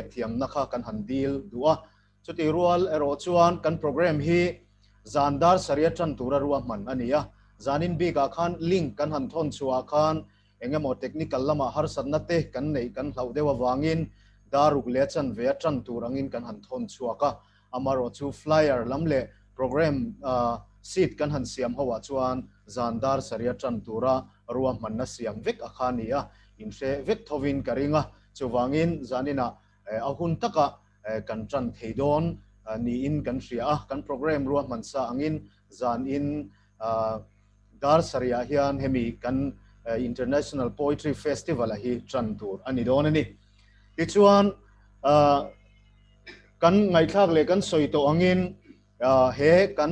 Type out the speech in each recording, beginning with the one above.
hriatthiamna kha kan han dil duh a. Chutih rual erawh chuan kan program hi zan dar sarih atan tura ruahman a ni a. Zanin bikah khan link kan han thawn chhuahah khan eng emaw technical lamah harsatna te kan neih kan hlauh deuh avangin dar ruk leh chanve atan tur angin kan han thawn chhuak a. Amarawh chu flyer lam leh program sheet kan han siam ho ah chuan zan dar sarih atan tura ruahmanna siam vek a kha a ni a, inhre vek thovin ka ring a. Chuvangin zaninah a hun takah kan tan thei dawn niin kan hria a, kan program ruahman sa angin zanin dar sarih ah hian hemi kan International Poetry Festival a hi tan tur a ni dawn a ni. Tichuan kan ngaihthlak leh kan sawi tawh angin he kan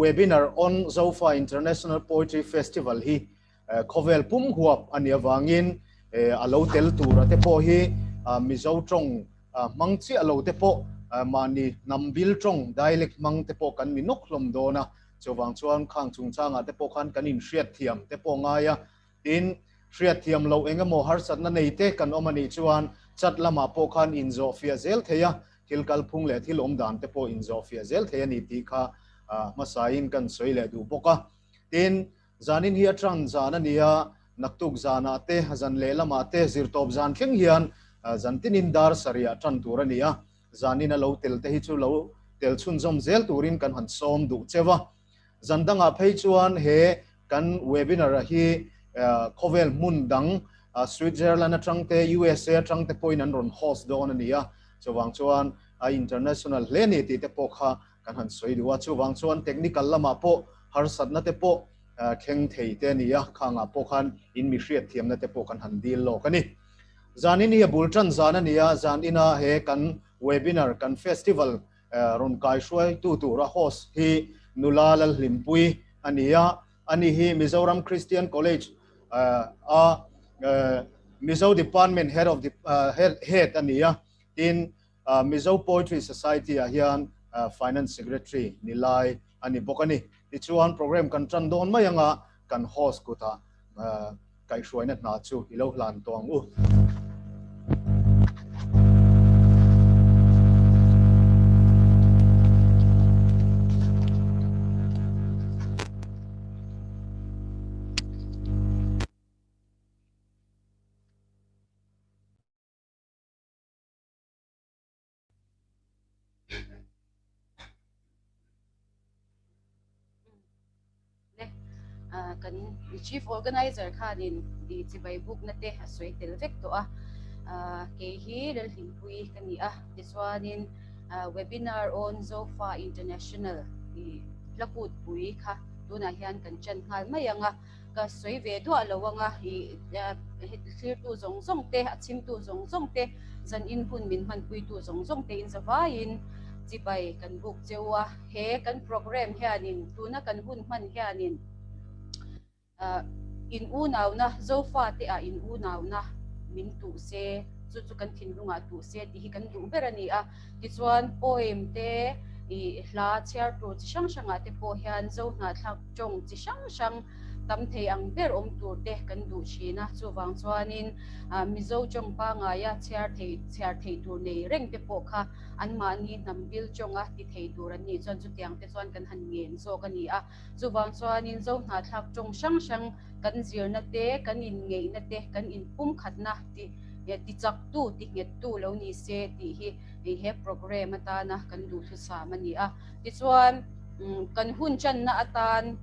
webinar on Zofa International Poetry Festival hi Khawvel pum huap a nih avangin a lo tel tura te pawh hi Mizo tawng hmang chiah lo te pawh mahni hnam bil tawng, dialect, hmang te pawh kan ni nawk hlawm dawn a. Chuvang chuan khang chungchangah te pawh khan kan inhriatthiam te pawh ngai a. Tin, hriatthiam loh eng emaw harsatna nei te kan awm a nih chuan chat lamah pawh khan inzawhfiah zel thei a, thil kalphung leh thil awmdan te pawh inzawhfiah zel thei a ni tih kha hmasain kan sawi leh duh bawk a. Tin, Zanin hi a tang zan a ni a, naktuk zanah te, zan lehlamah te, zirtawp zan thleng hian zan tinin dar sarihah tan tur a ni a, zanin a lo tel te hi chu lo tel chhunzawm zel turin kan han sawm duh cheu a. Zan dangah phei chuan he kan webinar a hi khawvel hmun dang Switzerland atang te, USA atang te pawhin an rawn host dawn a ni a, chuvang chuan a international hle a ni tih te pawh kha Kan han sawi duh a, chuvang chuan technical lamah pawh harsatna te pawh thleng thei te a ni a, khangah pawh khan in mi hriatthiamna te pawh kan han dil lawk a ni. Zanin hi a bul tan zan a ni a, zanina he kan webinar, kan festival rawn kaihruaitu tura host hi Nula Lalhlimpui a ni a, ani hi Mizoram Christian College a Mizo Department Head of Head a ni a, tin Mizo Poetry Society ah hian Finance Secretary ni lai a ni bawk a ni. Tichuan program kan tan dawn mai anga kan host kutah kaihhruaina hna chu i lo hlan tawh ang u. Kan chief organizer khanin i chibai bukna te a sawi tel vek tawh a, kei hi Lalhlimpui ka ni a, tichuanin webinar on Zofa International i hlakutpui kha tunah hian kan chan nghal mai ang a. Ka sawi ve duah lo anga i thlirtu zawng zawng te, a chhimtu zawng zawng te, zan in hun min hmanpuitu zawng zawng te in zavaiin chibai kan buk cheu a. He kan program hianin tuna kan hun hman hianin in unauna, Zofa te ah in unauna min tuh se, chu chu kan thinlungah tuh se tih hi kan duh ber a ni a. Tichuan poem te, i hla chhiar tur chi hrang hrangah te pawh hian Zohnahthlak tawng chi hrang hrang tam thei ang ber awm tur te kan duh thin a, chuvang chuanin Mizo tawng pangaia chhiar thei chhiar thei tur nei reng te pawh kha anmahni hnam bil tawnga ti thei tur an nih chuan chutiang te chuan kan han ngen zawk a ni a. Chuvang chuanin Zo hnahthlak tawng hrang hrang kan zirna te, kan inngeihna te, kan inpumkhatna ti tichaktu, tinghettu lo ni se tih hi he programme atana kan duhthusam a ni a. Tichuan, kan hun channa atan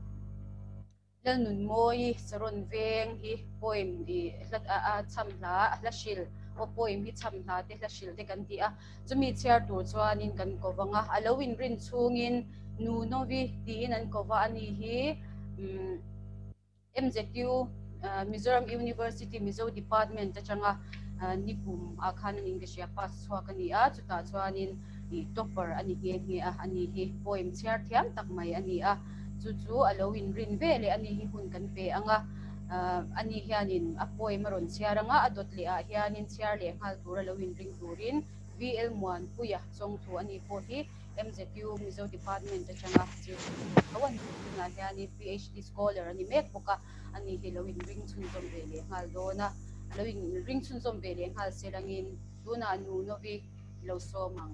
Lalnunmawi Saron Veng hi poem i hla a chham hla a hla hril aw poem hi chham hla te hla hril te kan ti a, chumi chhiar tur chuanin kan ko vang a, a lo inrin chhungin Nunovi tiin an ko va a ni hi. MZU, Mizoram University Mizo Department atanga nikum ah khan an inka pass chhuak a ni a, chutah chuanin ih topper a ni nghe nghe a, ani hi poem chhiar thiam tak mai a ni a, chu chu a lo inrin ve leh ani hi hun kan pe ang a, ani hianin a poem a rawn chhiar ang a, a dawt leh ah hianin chhiar leh nghal tur a lo inring turin VL Muanpuia chawngthu a ni pawh hi MZU Mizo Department atanga zirtir tur tho a ni. Tunah hianin PhD Scholar a ni mek bawk a, ani hi lo inring chhunzawm ve leh nghal dawn a, a lo inring chhunzawm ve leh nghal se langin. Tunah nu Novi lo sawm ang.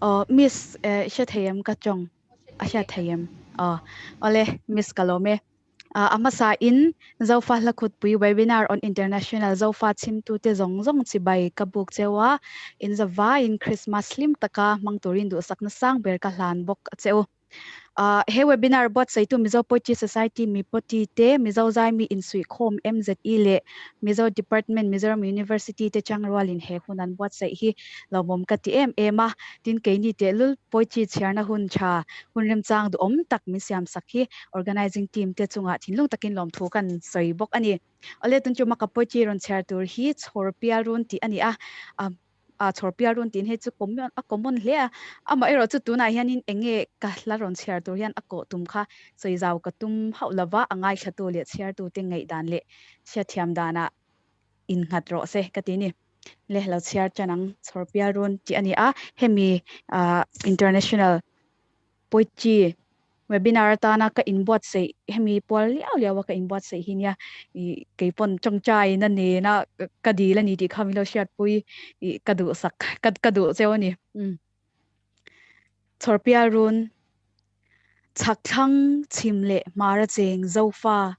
Aw Miss eh hre thei em ka tawng a hriat thei em? Aw awle Miss ka lawm e. A hmasa in Zofa Hlakhutpui Webinar on International Zofa chhimtute zawng zawng chibai ka buk cheu a, in zavaiin Christmas hlim taka hmang turin duhsakna sang ber ka hlan bawk a che u. He webinar buatsaihtu Mizo Poetry Society Mipoti te, Mizo Zaimi Insuihkhawm MZE leh Mizo Department Mizoram University te changrualin he hun an buatsaih hi lawmawm ka ti em em a. Tin, keini tehlul poetry chhiarna hun tha, hun remchang duhawm tak min siamsak hi organizing team te chungah thinlung takin lawmthu kan sawi bawk a ni. Awle, tun chu maka poetry rawn chhiar tur hi chhawr pial run tih a ni a. A chhawr pial run tiin hei chu common a common hle a, amaherawh chu tunah hianin eng nge ka hla rawn chhiar tur hian a kawh tum kha sawi zau ka tum hauh lova, a ngaithlatu leh chhiartute ngaihdan leh chhiatthiam danah innghat rawh se ka ti ni. Le lo chhiar tan ang chhawr pial run tih a ni a, hemi international Poetry webinar atana ka inbuatsaih hemi pual liau liau a ka inbuatsaih hi nia ih keipawn tawngtai na nena ka dil a ni tih kha min lo hriatpui ih ka duhsak ka ka duh cheu a ni umm. Chhawrpial run chhak thlang chhim leh hmar a cheng Zofa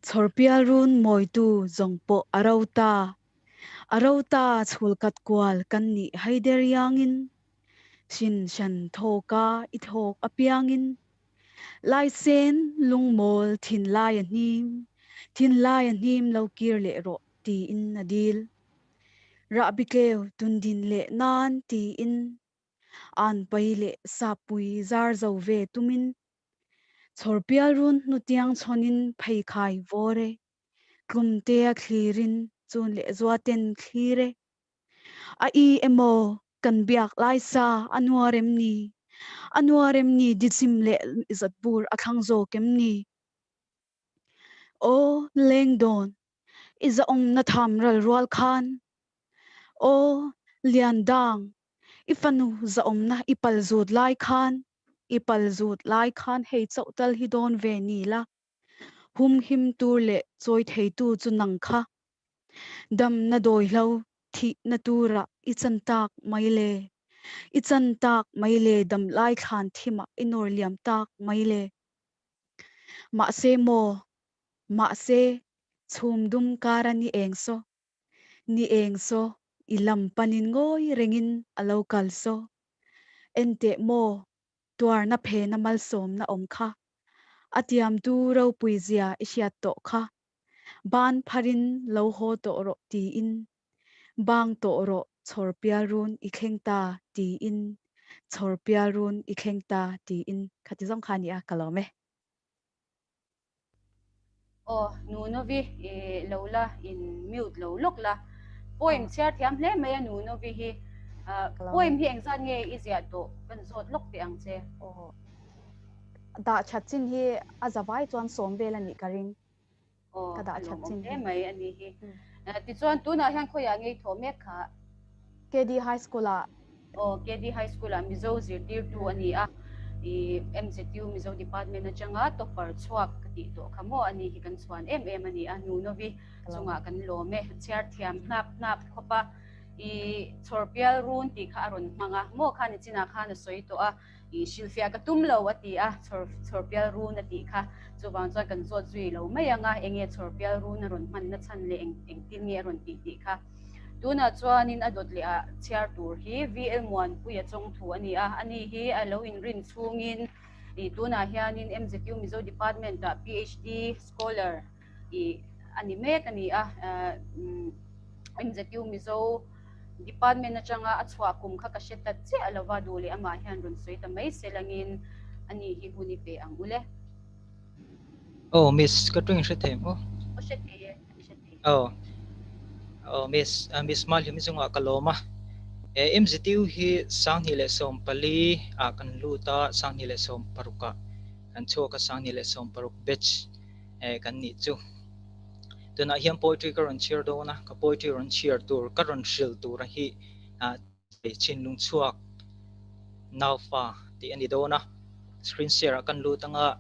Chhawrpial run mawitu zawng pawh a ro ta a ro ta chhul kat kual kan nih haider iangin Hrin hran thawka i thawk apiangin Laisen lungmawl thinlai a hnim, thinlai a hnim lo kir leh rawh tiin a dil. Rahbi tleu tundin leh nan tiin an pai leh sappui zar zo ve tumin Chhawrpial run hnutiang chhawnin pheikhai vawr e, tlumtea thlirin chun leh zuaten thlir e. A i emaw kan biak lai sa a nuar em ni? A nuar em ni dichim leh izat bur a thlang zawk em ni? Aw leng dawn i zahawmna tham ral rual khan Aw lian dang i fanu zahawmna i pal zut lai khan i pal zut lai khan hei chauh tal hi dawn ve ni la humhim tur leh chawi theitu chu nang kha Damna dawihlo thihna turah i chan tak mai le, i chan tak mai le damlai thlan thimah i nawr liam tak mai le. Mahse maw, mahse chhum dum kara ni eng saw, ni eng saw i lam panin ngawi rengin a lo kal saw. Enteh maw, tuarna phena malsawmna awm kha, a tiamtu ropui zia i hriat tawh kha. Ban pharin lo haw tawh rawh tiin, Bang tawh rawh chhawr pial run i thleng ta tiin, chhawr pial run i thleng ta tiin khati zawng kha a ni a, ka lawm e. Aw Nunovi i lo la in mute lo lawk la. Poem chhiar thiam hle mai a Nunovi hi. Poem hi engzat nge i ziah tawh kan zawt lawk teh ang che. Aw dah that chin hi a zavai chuan sawm vel a nih ka ring. Aw, a lawmawm hle mai a nih hi. Tichuan tunah hian khawiah ngei thawh mek kha? KD High School ah. Aw, KD High School ah Mizo zirtirtu a ni a. I MZU Mizo Department atanga topper chhuak ka tih tawh kha maw a nih hi kan chhuan em em a ni a. Nunovi chungah kan lawm e. Chhiar thiam hnap hnap khawp a. I chhawrpial run tih kha a rawn hmang a. Maw khan i chinah khan a sawi tawh a. I hrilhfiah ka tum lo a ti a, chhawr chhawrpial run a tih kha. Chuvang chuan kan zawt zui lo mai ang a, enge chhawrpial run a rawn hman na chhan leh eng engtin nge a rawn tih tih kha. Tunah chuanin a dawt leh ah chhiar tur hi VL Muanpuia chawngthu a ni a, ani hi a lo inrin chhungin i tunah hianin MZU Mizo Department ah PhD Scholar i a ni mek a ni a, MZU Mizo Department atanga a chhuah kum kha ka hre ta chiah lo va, duh leh amah hian rawn sawi ta mai se langin a ni hi hun i pe ang u le. Aw Miss, ka tawng hre thei maw? Aw hre thei e, hre thei. Aw, aw Miss, Miss Malhim chungah ka lawm a. MZU hi 2014 ah kan lut a, 2016 ah kan chhuak a, 2016 batch kan nih chu. Tunah hian poetry ka rawn chhiar dawn a, ka poetry rawn chhiar tur ka rawn hrilh tur a hi Chhinlung chhuak Naufa tih a ni dawn a, screen share ah kan lut anga.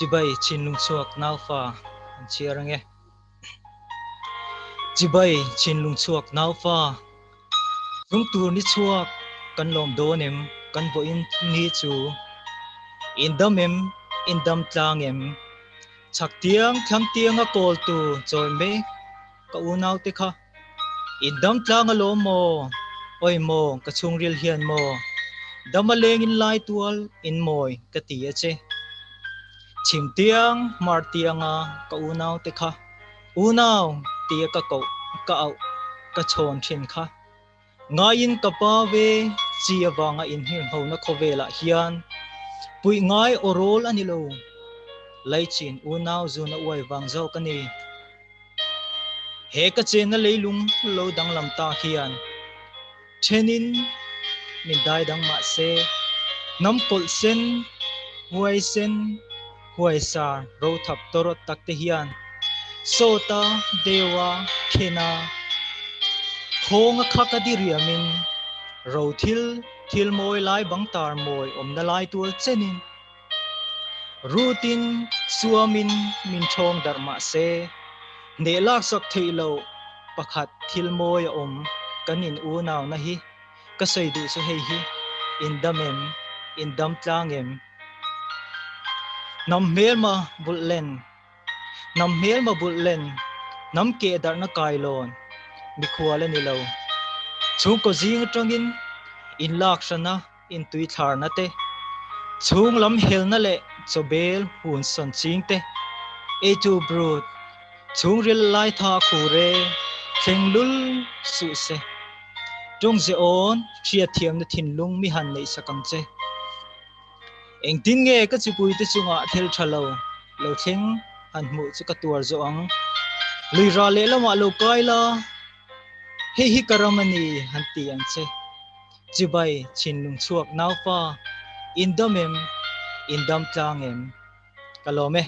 Chibai chinlung chhuak naufa an chhiar ange. Chibai chinlung chhuak naufa Chung tur ni chhuak kan lawm dawn em kan vawiin ni chu In dam em in dam tlang em Chhak tiang thlang tianga kawl tu chawi mek ka unau te kha In dam tlang alawm maw Awi maw ka chhungril hian maw Dam a leng in lai tual in mawi ka ti a che Chhim tiang hmar tianga ka unau te kha Unau tia ka koh ka auh ka chhawn thin kha. Ngaiin ka pa ve chi avanga inhirnghona khawvelah hian puih ngai aw rawl a ni lo. Laichin unau zuna uai vang zawk a ni. He ka chenna leilung lo danglam ta hian thenin min dai dang mah se, hnam kawlh sen, huai sen, huaisar rothap tawrawt tak te hian Sawta, Dewa, Khena, Khawnga kha ka diriamin rothil thil mawi lai bang tar mawi awmna lai tual chenin Rutin suamin min ṭhawng darh mah se, hneh laksak theih loh pakhat thil mawi a awm kan in unauna hi ka sawi duh chu hei hi, in dam em, in dam tlang em? Hnam hmelma bulh len, hnam hmelma bulh len, hnam keh darhna kailawn mikhual a ni lo. Chhungkaw zing atangin in lak hrana intuithlarna te, chhung lam helna leh chawbel hun sawn ching te, eitu brut, chhungril laitha khur e, thleng lul suh se. Tawng ze awn hriatthiamna thinlung mi han neih sak ang che. Engtin nge ka chipuite chungah thil tha lo lo thleng han hmuh chu ka tuar zawh ang. Lui ral lehlamah lo kai la, hei hi ka ram a ni han ti ang che. Chibai thinlung chhuak naufa, in dam em, in dam tlang em? Ka lawm e.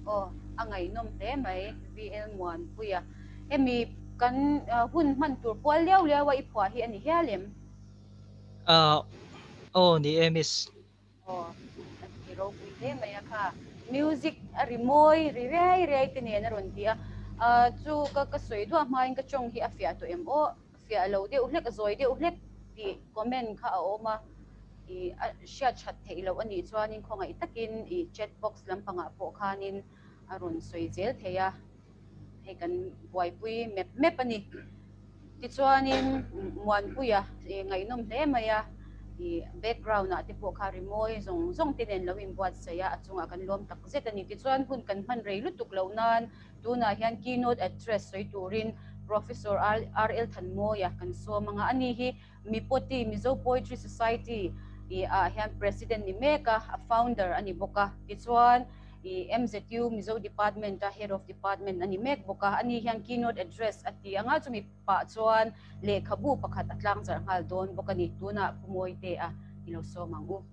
Aw, a ngaihnawm hle mai VL Muanpuia. Hemi kan hun hman tur pual liau liau a i phuah hi a ni hial em? Aw ni e miss. Aw, a ti ropui hle mai a kha. Music a ri mawi ri riai riai te nen a rawn ti a. Chu ka ka sawi duah hmain ka tawng hi a fiah tawh em aw? Fiah lo deuh hlek, a zawi deuh hlek tih comment kha a awm a. I a hriat that theih loh a nih chuanin khawngaih takin i chat box lampangah pawh khanin a rawn sawi zel thei a. Hei kan buaipui mep mep a ni. Tichuanin Muanpuia ngaihnawm hle mai a, i background ah te pawh kha rimawi zawng zawng te nen lo inbuatsaih a, a chungah kan lawm tak zet a ni. Tichuan hun kan hman rei lutuk loh nan tunah hian keynote address sawi turin Professor RL Thanmawia kan sawm ang a, ani hi Mipoti Mizo Poetry Society ah hian President ni mek a, a founder a ni bawk a. Tichuan I MZU Mizo Department a Head of Department a ni mek bawk a, ani hian keynote address a ti ang a, chumi pah chuan lehkhabu pakhat a tlangzarh nghal dawn bawk a ni. Tunah Pu Mawite-a i lo sawm ang u.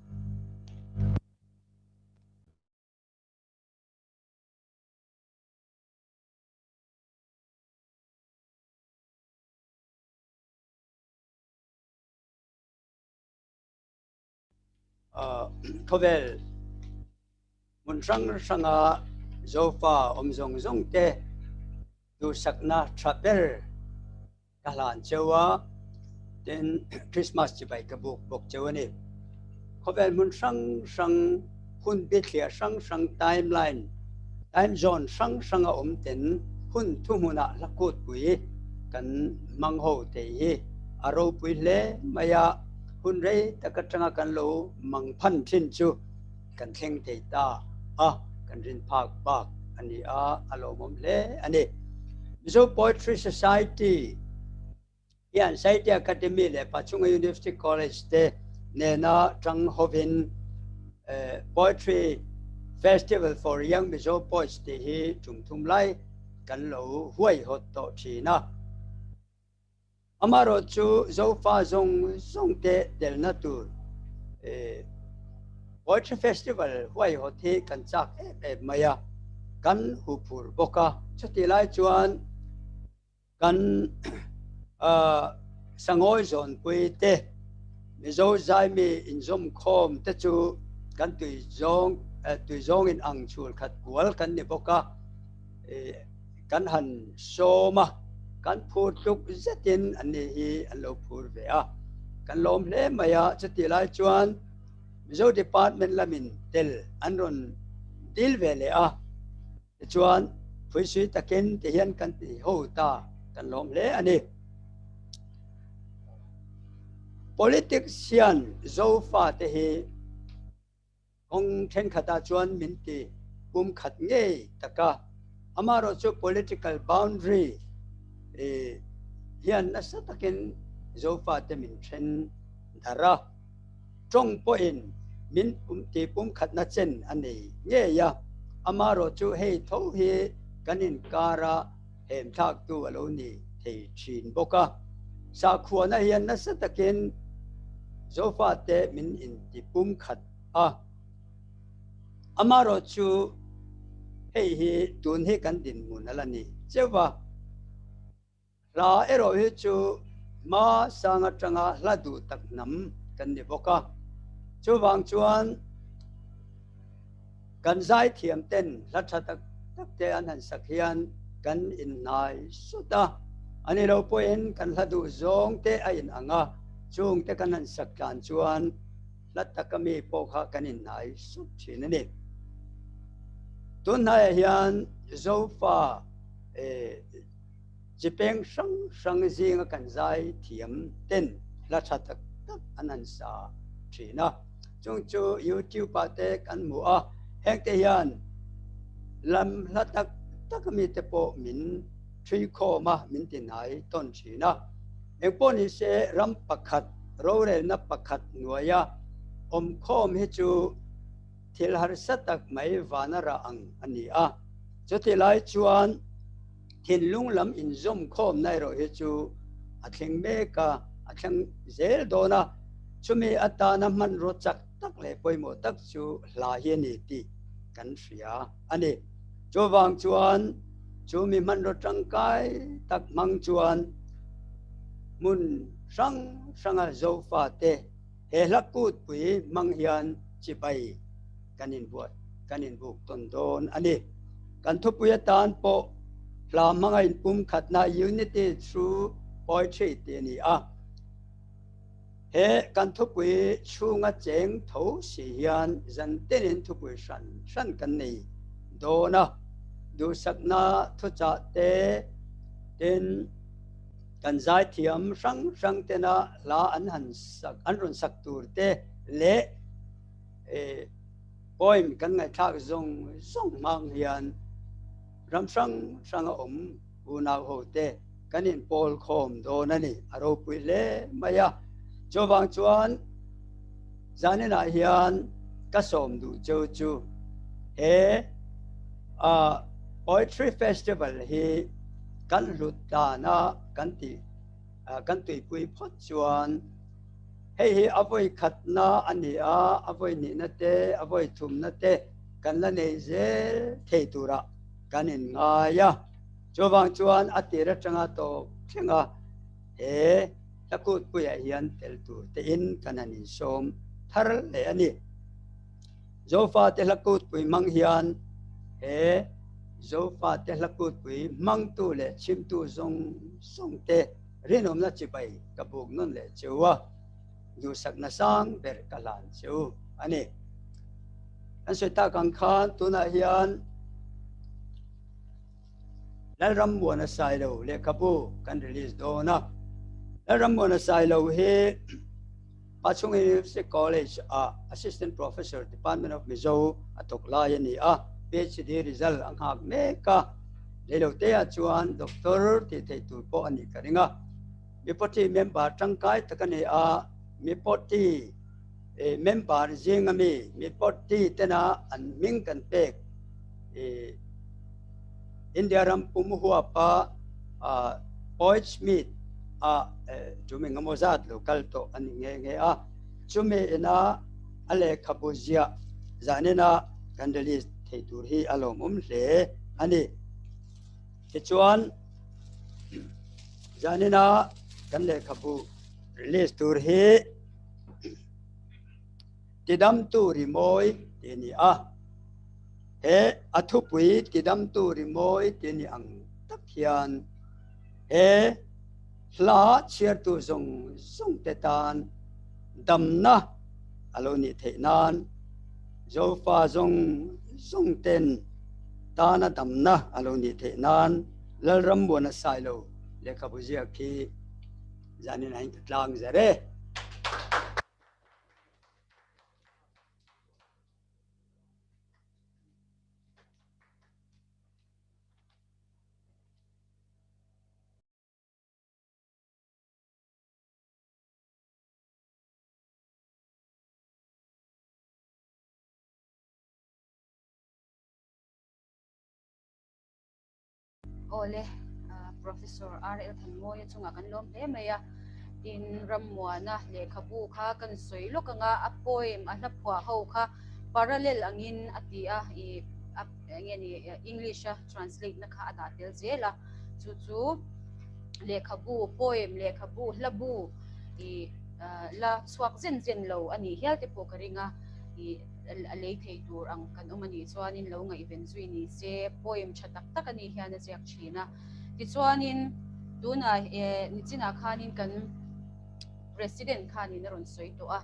Khawvel hmun hrang hranga Zofa awm zawng zawng te duhsakna tha ber ka hlan cheu a, tin Christmas chibai ka buk bawk cheu a ni. Khawvel hmun hrang hrang hun bithliah hrang hrang timeline, time zone hrang hranga awm ten hun thuhmunah hla kutpui kan hmang ho thei hi a ropui hle mai a. Hun rei tak atanga kan lo mang phan thin chu kan thleng thei ta a, kan rin phak bak a ni a, a lawmawm hle a ni. Mizo Poetry Society hian Sahitya Akademi leh Pachhunga University College te nena tang hovin Poetry Festival for Young Mizo Poets tih hi tum thum lai kan lo huaihawt tawh thin a. Amaherawh chu Zofa zawng zawng te telna tur Poetry Festival huaihawt hi kan chak em em mai a, kan huphur bawk a. Chutih lai chuan kan Sangawi zawnpui te, Mizo zaimi inzawm khawm te chu kan tui zawng tui zawng in ang chhul khat kual kan ni bawk a, kan han sawm a, kan phur tluk zetin an ni hi an lo phur ve a, kan lawm hle mai a, chutih lai chuan Mizo Department lamin tel an rawn dil ve leh a, tichuan phuisui takin ti hian kan ti ho ta, kan lawm hle a ni. Politics hian Zofate hi Kawng thenkhatah chuan min ti pum khat ngei tak a, amaherawh chu political boundary hian nasa takin Zofate min then darh a, tawng pawhin min ti pum khatna chen a nei ngei a, amaherawh chu hei tho hi kan inkara hem thlaktu a lo ni thei thin bawk a. Sakhuana hian nasa takin Zofate min inti pumkhat a. Amaherawh chu hei hi tun hi kan dinhmun a la ni cheuh va. Hla erawh hi chu hma sang atanga hla duh tak hnam kan ni bawk a. Chuvang chuan Kan zaithiam ten hla tha tak tak te an han sak hian kan inhnai sut a, a ni lo pawhin kan hla duh zawng te a in ang a, chung te kan han sak tlan chuan hla taka mi pawh kha kan inhnai sut thin a ni. Tunhnaiah hian Zofa chi peng hrang hrang zinga kan zaithiam ten hla tha tak tak an han sa thin a. Chung chu YouTube ah te kan hmu a, heng te hian lam hla tak tak ami te pawh min thui khawm a, min ti hnai tawn thin a. Engpawh ni se ram pakhat, rorelna pakhat hnuaia awm khawm hi chu thil harsa tak mai vana rah ang a ni a. Chutilai chuan thinlung lam inzawm khawmna erawh hi chu a thleng mek a, a thleng zel dawn a. Chumi atana hmanraw chak tak leh pawimawh tak chu hla hi a ni tih kan hria a ni. Chuvang chuan chumi hmanraw tangkai tak hmang chuan hmun hrang hranga Zofate he hla kutpui hmang hian chibai kan inbuat kan inbuk tawn dawn a ni. Kan thupui atan pawh hla hmanga inpumkhatna Unity Through Poetry tih a ni a. He kan thupui chhunga cheng tho si hian zan tenin thupui hran hran kan nei dawn a, duhsakna thuchah te tin kan zaithiam hrang hrang tena hla an han sak an rawn sak tur te leh poem kan ngaihthlak zawng zawng hmang hian ram hrang hranga awm unau ho te kan inpawl khawm dawn a ni, a ropui hle mai a. Chuvang chuan zaninah hian ka sawm duh cheu chu he Poetry Festival hi kan hlut dana kan tih kan tuipui phawt chuan hei hi a vawi khatna a ni a, a vawi hnihna te, a vawi thumna te kan la nei zel thei turah kan inngai a. Chuvang chuan a tir atanga tawp thleng a, he hlakutpuiah hian tel tur tein kan han insawm thar leh a ni. Zofate hlakutpui hmang hian he Zofate hlakutpui hmangtu leh chhimtu zawng zawng te rinawmna chibai ka buk nawn leh cheu a, duhsakna sang ber ka hlan cheu a ni. Kan sawi tak ang khan tunah hian Lalrammuana Sailo lehkhabu kan release dawn a. Lalrammuana Sailo hi Pachhung University College ah Assistant Professor Department of Mizo a thawk lai a ni a, PhD result a nghak mek a. Leilote-ah chuan Doctor tih theih tur pawh a nih ka ring a. Mipawti member tangkai tak a ni a, mipawti member zinga mi mipawti tena an hming kan pek India ram pum huapa Poets Meet a chumi engemaw zat lo kal tawh a ni nghe nghe a, chumi ina a lehkhabu ziah zanina kan release thei tur hi a lawmawm hle a ni. Tichuan zanina Kan lehkhabu release tur hi Tidamtu Rimawi tih a ni a. He a thupui Tidamtu Rimawi tih a ni ang tak hian he hla chhiartu zawng zawng te tan damna a lo nih theih nan Zofa zawng zawng ten tana damna a lo nih theih nan Lalrammuana Sailo lehkhabu ziak hi zanin ah hin ka tlang zer e. Awle, Professor RL Thanmawia chungah kan lawm hle mai a. Tin, Rammuana lehkhabu kha kan sawi lawk anga a poem a hla phuah ho kha parallel angin a ti a, i eng nge ni English a translate na kha a dah tel zel a. Chu chu lehkhabu poem lehkhabu hlabu i la chhuak zen zen lo a nih hial te pawh ka ring a. I a lei thei tur ang kan awm a nih chuanin lo ngaihven zui ni se poem tha tak tak a nih hian a ziak thin a. Tichuanin tunah eh nichinah khanin kan President khanin a rawn sawi tawh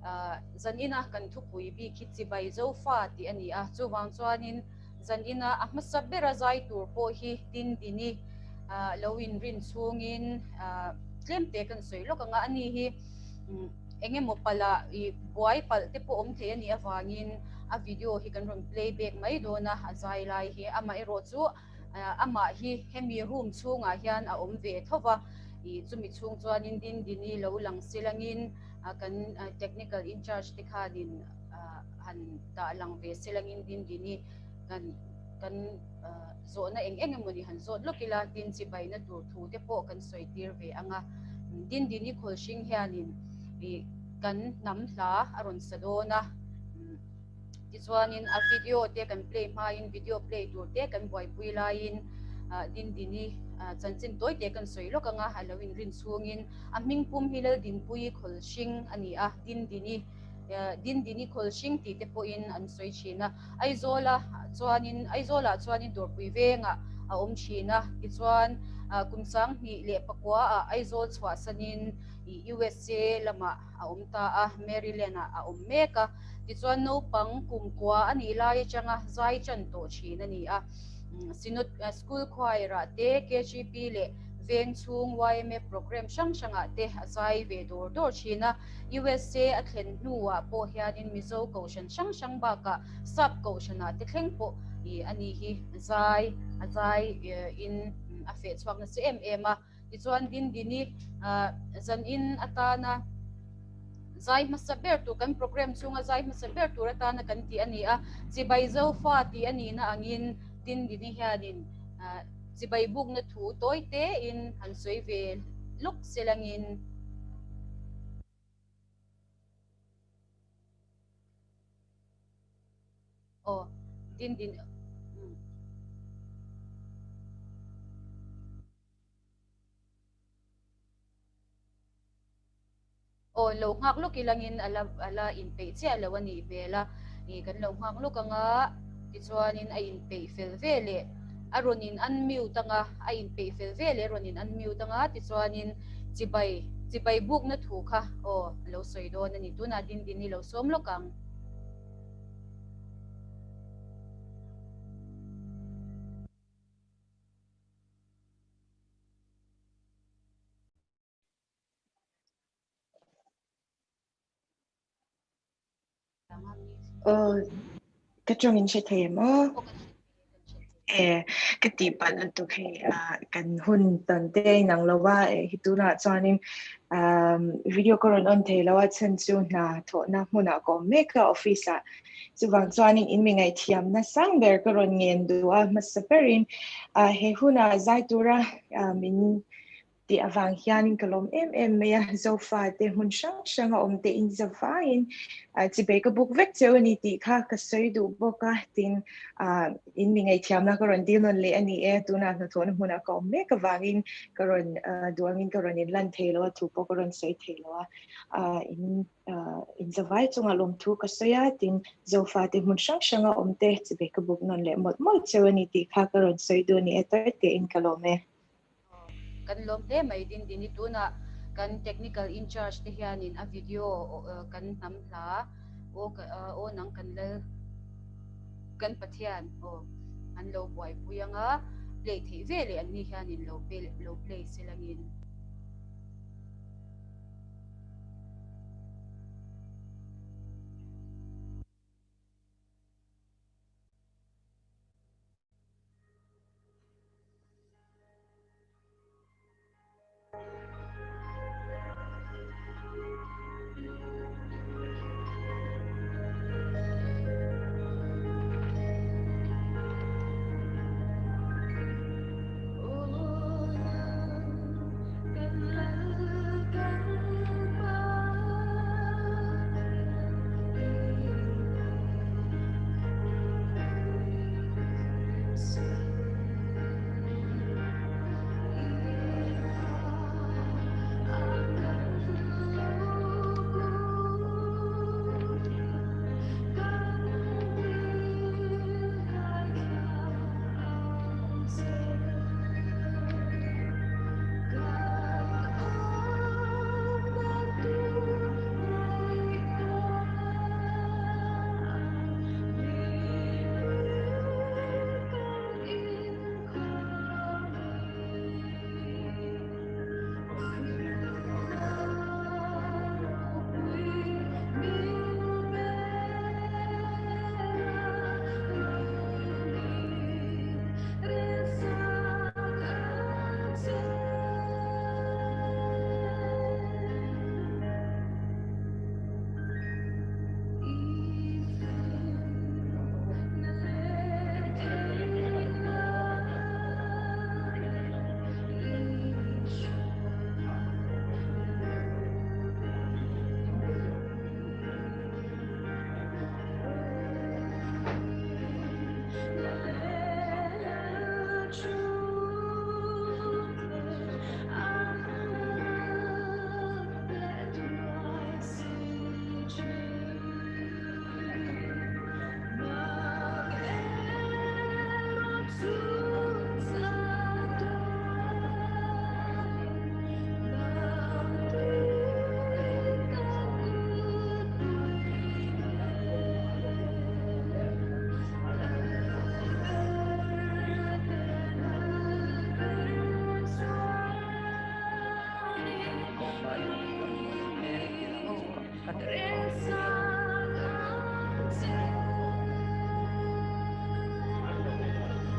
a, zanina kan thupui bik hi chibai Zofa tih a ni a, chuvang chuanin zanina a hmasa bera zai tur pawh hi Dindini lo inrin chhungin tlemte kan sawi lawk ang a, ani hi eng emaw palh i buai palh te pawh awm thei a nih avangin a video hi kan rawn play back mai dawn a, a zai lai hi amaherawh chu amah hi hemi room chhungah hian a awm ve tho va, i chumi chhung chuanin Dindini lo lang silangin kan technical in charge te khanin han dah lang ve silangin Dindini kan kan zawhna eng eng emawni han zawt lawk ila tin chibaina tur thu te pawh kan sawi tir ve ang a. Dindini Khawlhring hianin ih kan hnam hla a rawn sa dawn a, tichuanin a video te kan play hmain video play tur te kan buaipui laiin Dindini chanchin tawi te kan sawi lawk ang a, a lo inrin chhungin a hming pum hi Laldinpuii Khawlhring a ni a, Dindini. Dindini Khawlhring tih te pawhin an sawi thin a. Aizawla chuanin Aizawlah chuanin Dawrpui vengah a awm thin a. Tichuan kum 2000 leh pakua ah Aizawl chhuahsanin USA lamah a awm ta a, Maryland ah a awm mek a. Tichuan naupang kum kua a nih lai atanga zai chan tawh thin a ni a. Synod School Choir ah te, KGP leh veng chhung yma programme hrang hrangah te a zai ve dawr dawr thin a. USA a thlen hnuah pawh hianin Mizo kohhran hrang hrang bakah sap kohhranah te thleng pawh i a ni hi zai a zai in a feh chhuak nasa em em a. Tichuan Dindini zanin atana zai hmasa ber tur kan program chhunga zai hmasa ber tur atana kan tih a ni a. Chibai Zofa tih a nihna angin Dindini hianin chibai bukna thu tawi tein han sawi ve lawk selangin. Aw, din din. Aw, lo nghak lawk ilangin ala ala inpeih chiah lo a nih hmel a, ih kan lo nghak lawk anga tichuanin a inpeih fel ve leh a rawn in unmute anga a inpeih fel ve leh a rawn in unmute anga tichuanin chibai chibai bukna thu kha aw a lo sawi dawn a ni tunah Dindini lo sawm lawk ang. Aw, ka tawng in hre thei em aw? E, ka tih palh lutuk hei kan hun tan te inang lo va e hi tunah chuanin video ka rawn on thei lo a chhan chu hna thawhna hmunah ka awm mek a office ah chuvang chuanin in mi ngaihthiamna sang ber ka rawn ngen duh a hmasa berin he huna zai tura min. Tih avang hianin ka lawm em em mai a, Zofate hmun hrang hranga awm te in zavaiin chibei ka buk vek cheu a ni tih kha ka sawi duh bawk a, tin in mi ngaihthiamna ka rawn dil nawn leh a ni e, tunah hnathawhna hmunah ka awm mek avangin ka rawn duh angin ka rawn inlan thei lo a, thu pawh ka rawn sawi thei lo a, in in zavai chungah lawmthu ka sawi a, tin Zofate hmun hrang hranga awm te chibei ka buk nawn leh mawlh mawlh cheu a ni tih kha ka rawn sawi duh a ni e, tawi tein ka lawm e. Kan lawm hle mai Dindini tunah kan technical in charge te hianin a video kan hnam hla aw aw nang kan lal kan Pathian aw an lo buaipui anga play theih ve leh an ni hianin lo lo play selangin.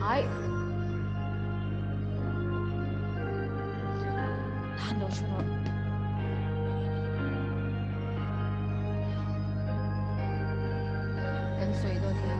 Ai. Tan lo thu rawh. Kan sawi dawn nia.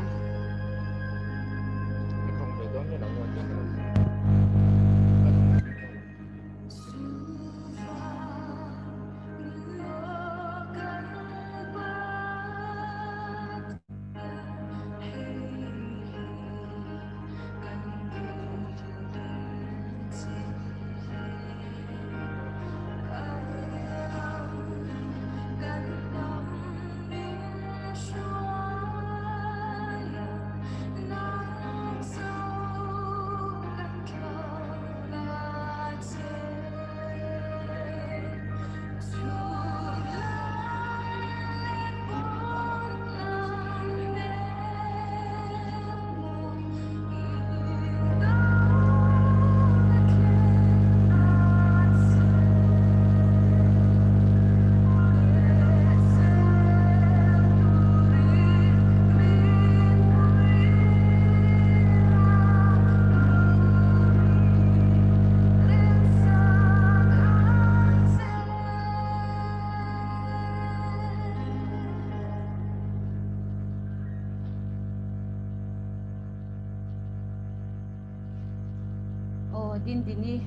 Aw Dindini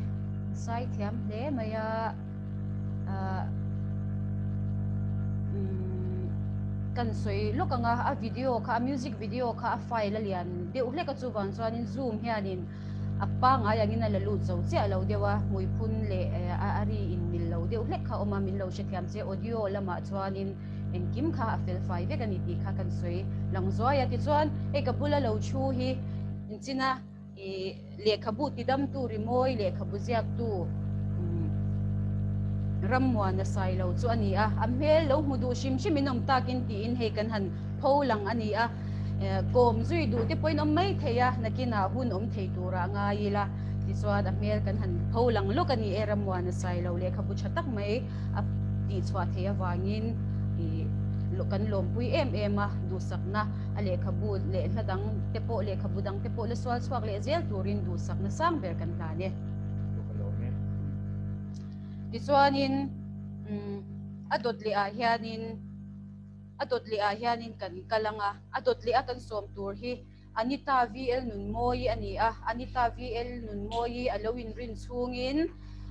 Zai thiam hle mai a, ah umm kan sawi lawk ang a, a video kha a music video kha a file a lian deuh hlek a chuvang chuanin zoom hianin a pangngai angin a la lut zo chiah lo deuh a, hmuiphun leh a ri in mil lo deuh hlek kha a awm a, min lo hrethiam che audio lamah chuanin engkim kha a fel fai vek a ni tih kha kan sawi lang zuai a, tichuan hei ka bula lo thu hi inchina I lehkhabu tidamtu rimawi lehkhabu ziaktu Rammuana Sailo chu a ni a, a hmel lo hmu duh hrim hrim in awm takin tiin hei kan han pho lang a ni a, kawm zui duh te pawhin awm mai thei a, nakinah hun awm thei turah ngai ila tichuan a hmel kan han pho lang lawk a ni e, Rammuana Sailo lehkhabu tha tak mai a tihchhuah theih avangin i kan lawmpui em em a, duhsakna A lehkhabu leh hla dang te pawh lehkhabu dang te pawh la sual chhuak leh zel turin duhsakna sang ber kan hlan e. Tichuanin a dawt leh ah hianin a dawt leh ah hianin kan kal ang a, a dawt leh a kan sawm tur hi Anita VL Nunmawi a ni a, Anita VL Nunmawi a lo inrin chhungin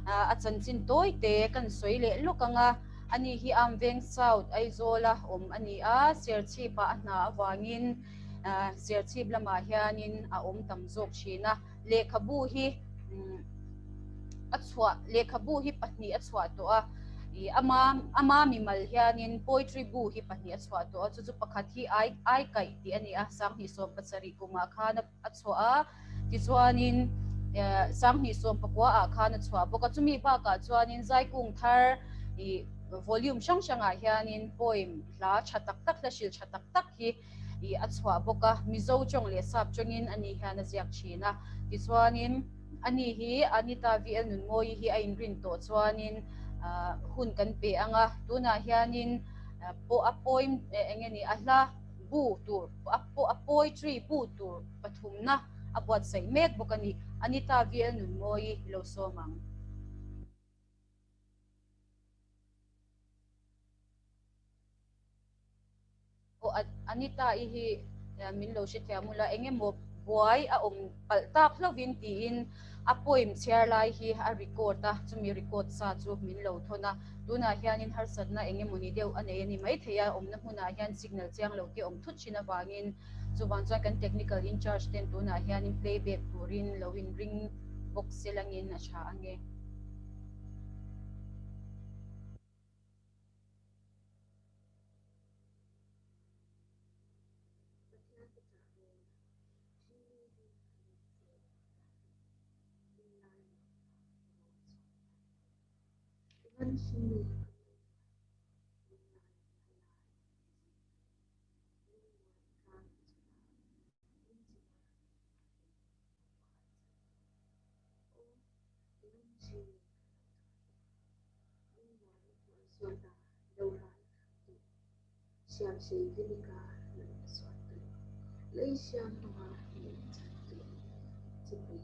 a chanchin tawi te kan sawi leh lawk ang a. Ani hi Amveng South, Aizawla awm a ni a, Serchhip-ah a hna avangin Serchhip lamah hianin a awm tam zawk thin a. Lehkhabu hi a chhuah, lehkhabu hi pahnih a chhuah tawh a, ih ama ama mimal hianin poetry bu hi pahnih a chhuah tawh a, chu chu pakhat hi ai ai kaih tih a ni a, 2017 kumah khan a chhuah a. Tichuanin 2019 ah khan a chhuah bawk a, chumi bakah chuanin Zaikung thar ih volume hrang hrangah hianin poem hla tha tak tak, hla hrilh tha tak tak hi ih a chhuah bawk a, Mizo tawng leh Sap tawngin ani hian a ziak thin a. Tichuanin ani hi Anita VL Nunmawi hi a inrin tawh chuanin hun kan pe ang a, tunah hianin pawh a poem eng nge ni a hla bu tur a poetry bu tur pathumna a buatsaih mek bawk a ni. Anita VL Nunmawi i lo sawm ang. Aw Anita i hi min lo hrethiam ula engemaw buai a awm palh tak hlauhin tiin a poem chhiar lai hi a record a, chumi record sa chu min lo thawn a. Tunah hianin harsatna engemawni deuh a nei a ni maithei a, awmna hmunah hian signal chiang lo te awm thut thin avangin Chuvang chuan kan technical in charge ten tunah hianin playback turin lo in ring bawk se langin a tha ange. Pathian ka chah rawn hringmi hi kan in cheng a ta hi in lai lo ta rawn chhuak ta Tuman hringmi hi kan in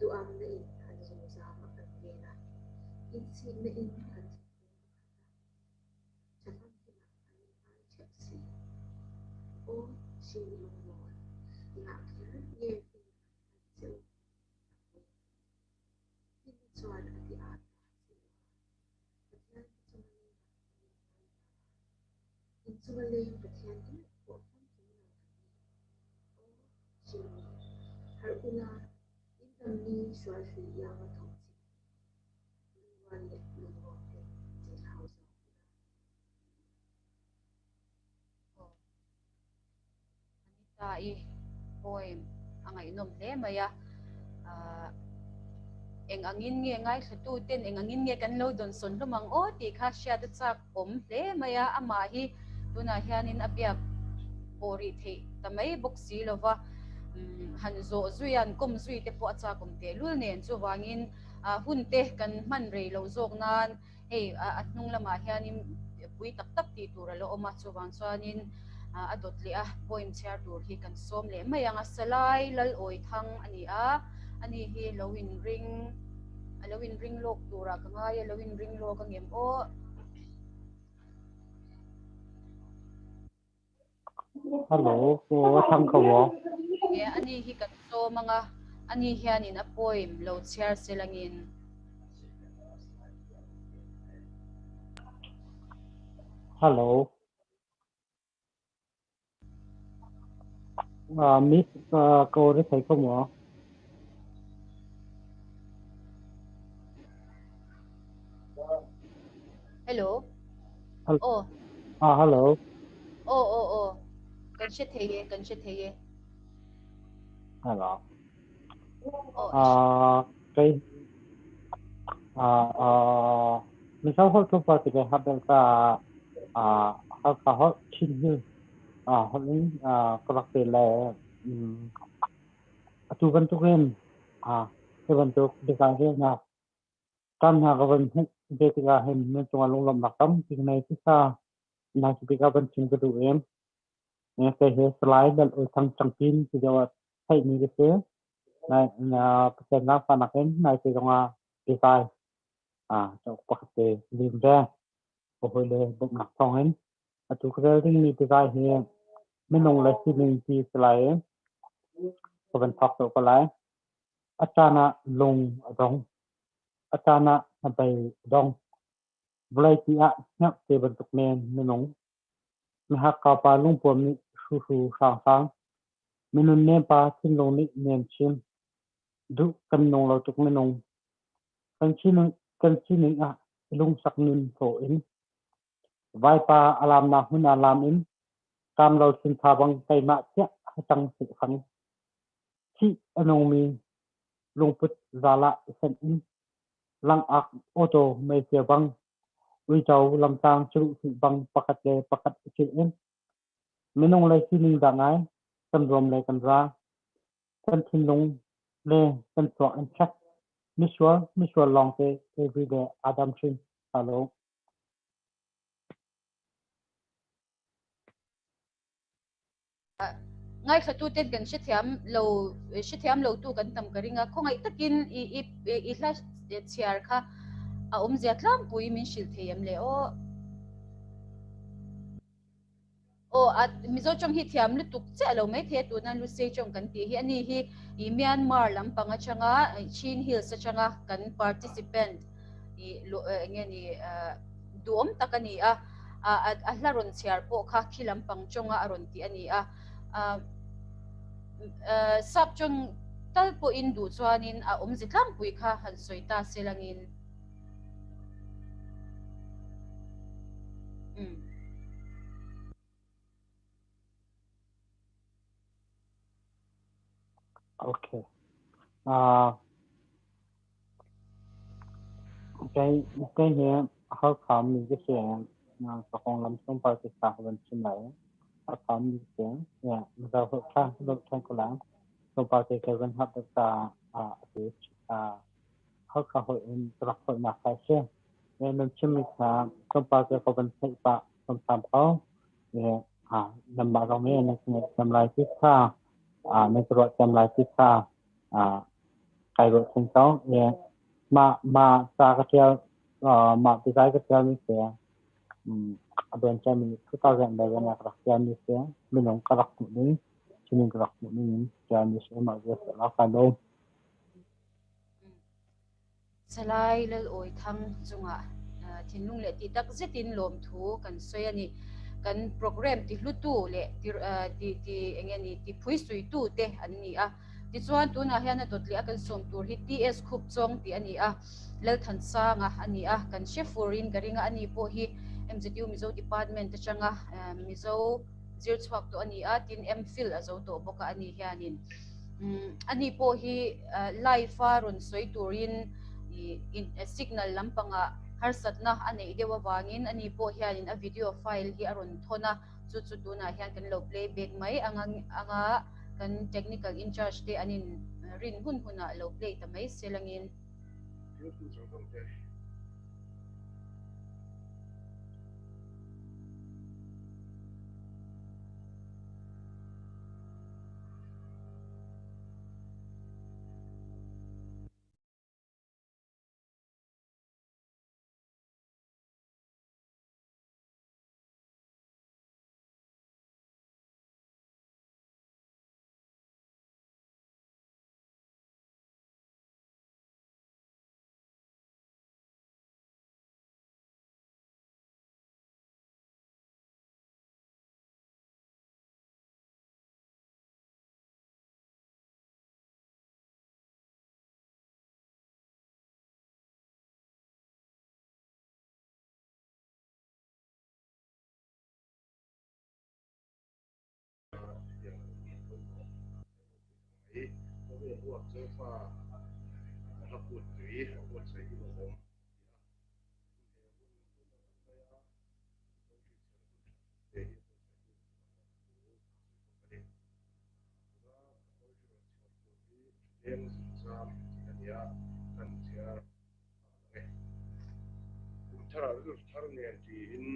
Duam na in an zungzam a kan ven a, inchhikna in an thinlung a khat a, tha famkimah an in ai theuh si. Aw, hring lungmawl, engah kher nge fin an hman che u tak le? Finna chuan a ti at ta che u a, Pathian te chunga lengah in inngai ta a, in chunga leng Pathian te meuh pawh famkim lo kan ni. Aw, hringmi, harh ula, in damni hrualhlui ianga thawk chim lungrual leh lungrawm ten che thlau zawk ula. Aw. Anita i poem a ngaihnawm hle mai a. Ahh eng angin nge ngaithlatu ten eng angin nge kan lo dawnsawn hlawm ang aw tih kha hriat a chak awm hle mai a. Amah hi tunah hianin a biak pawh rih theih ta mai bawk si lo va. Umm han zawh zui a, an kawm zui te pawh a chak awm tehlul nen chuvangin hun te kan hman rei loh zawk nan hei a hnung lamah hianin pui tak tak tih tur a la awm a, chuvang chuanin a dawt leh a poem chhiar tur hi kan sawm leh mai ang a, Salai Lalawi Thang a ni a, ani hi lo in ring a lo in ring lawk turah ka ngai a, lo in ring lawk angem aw. Hello, aw a thang kho maw? E, ani hi kan sawm anga. Ani hianin a poem lo chhiar selangin. Hello. Miss ko ri thei ko mo. Hello. Hello. Oh. Hello. Oh oh oh. Kan hre thei e, kan hre thei e. Hello. Oh. Kei Mizo holh tu pa ti ke habel ka Hakha holh Chin hi holh in ka rak pe le atu bantukin hi bantuk biakai relnak kan hna ka van hmuh ve tikah hin nan cungah lunglawmhnak tampi ka nei tisa nai cu van chim ka duh em. Kei hi Salai Lal Ul Thang Cangpin ti deuh ah theihmi ka si. Nai Pathian zaangfahnak in nai te zongah biakai cauk pakhat te lim ve. Ka hawile bawmhnak thawngin atu ka rel dingmi biakai hi minung le sining ti si lai i ka van thawk deuh ko lai. A caan ah lung a dong. A caan ah hnabei a dong. Vawlei ti ah hngerh te bantuk men minung. Mihakkau pa lungpuam nih hruhru hranghrang. Minun nempa thinlung nih nem chin. Duh kan nung lo tuk minung. Kan sining ah i lungsak nun hlaw in. Vaipa a lamnak hmun ah lam in kaam lo chuncha bang keimah chiah hacang silhfang. Thih a nungmi lungput zal ah i senh in langak awtaw meicia bang uico lamtlang saruh bang pakhat le pakhat i silh in minung le sining dah ngai kan ruam le kan ra kan thinlung le kan thluak in check misual misual lawngte Avery le Adam hrin halo. Ngaithlatuten kan hrethiam lo hrethiam lo tu kan tam ka ring a, khawngaih takin i i i hla chhiar kha a awmzia tlangpui min hrilh thei em le aw. Aw a Mizo tawng hi thiam lutuk chiah lo mai thei a tuna Lusei tawng kan tih hi ani hi i Myanmar lampang atanga Chin Hills atanga kan participant i enge ni duhawm tak a ni a, a hla rawn chhiar pawh kha khi lampang tawnga a rawn tih a ni a, sap tawng tal pawhin duh chuanin a awmze tlangpui kha han sawi ta se langin. Okay. Kei hi Halkha mi ka si. Ka konglam tlawmpal te ka van chim lai. Halkha mi ka si. Mizo holh kha zoh ṭhan ko lai. Tlawmpal te ka van hap ka atu Halkha holh in ka rak holhnak kha a si. Nan chimmi kha tlawmpal te ka van theih pah ṭhamṭham ko. Nanmah zong nih nan ka ngaihthiam lai ti kha nan ka ruahthiam lai ti kha kai ruahchan ko. Mah mah ca ka ṭial mah biazai ka ṭialmi si a bian ṭialmi 2011 ah ka rak ṭialmi si. Minung ka rak hmuh ning, sining ka rak hmuh ning in ṭialmi si. Mah vial ka lawm. Salai Lalawi Thang chungah thinlung leh tih tak zetin lawmthu kan sawi a ni. Kan program ti hlutu leh ti ti ti enge ni ti phui suitu te an ni a. Tichuan tunah hian a dawt leh a kan sawm tur hi TS Khup Chawng tih a ni a, Lalthansanga a ni a, kan hre fur in ka ring a, ani pawh hi MZU Mizo Department atanga Mizo zir chhuak tawh a ni a, tin MPhil a zo tawh bawk a ani hianin. Ani pawh hi live a rawn sawi turin signal lampangah harsatna a neih deuh avangin ani pawh hianin a video file hi a rawn thawn a, chu chu tunah hian kan lo play back mai anga kan technical in charge te an in rin hun hunah lo play ta mai se langin. huap Zofa hla kutpui a buatsaih hi lawmawm a ti a. He hun mumal tak maia Zo hrilhchhiarna hun tha tak te hi a buatsaihtu chungah lawmthu kan sawi bawk a ni. Tuna ka poetry rawn chhiar tur hi Ṭhileng Zunzam tih a ni a, kan chhiar nghal ang e. Kum tharah rilru thar nen tiin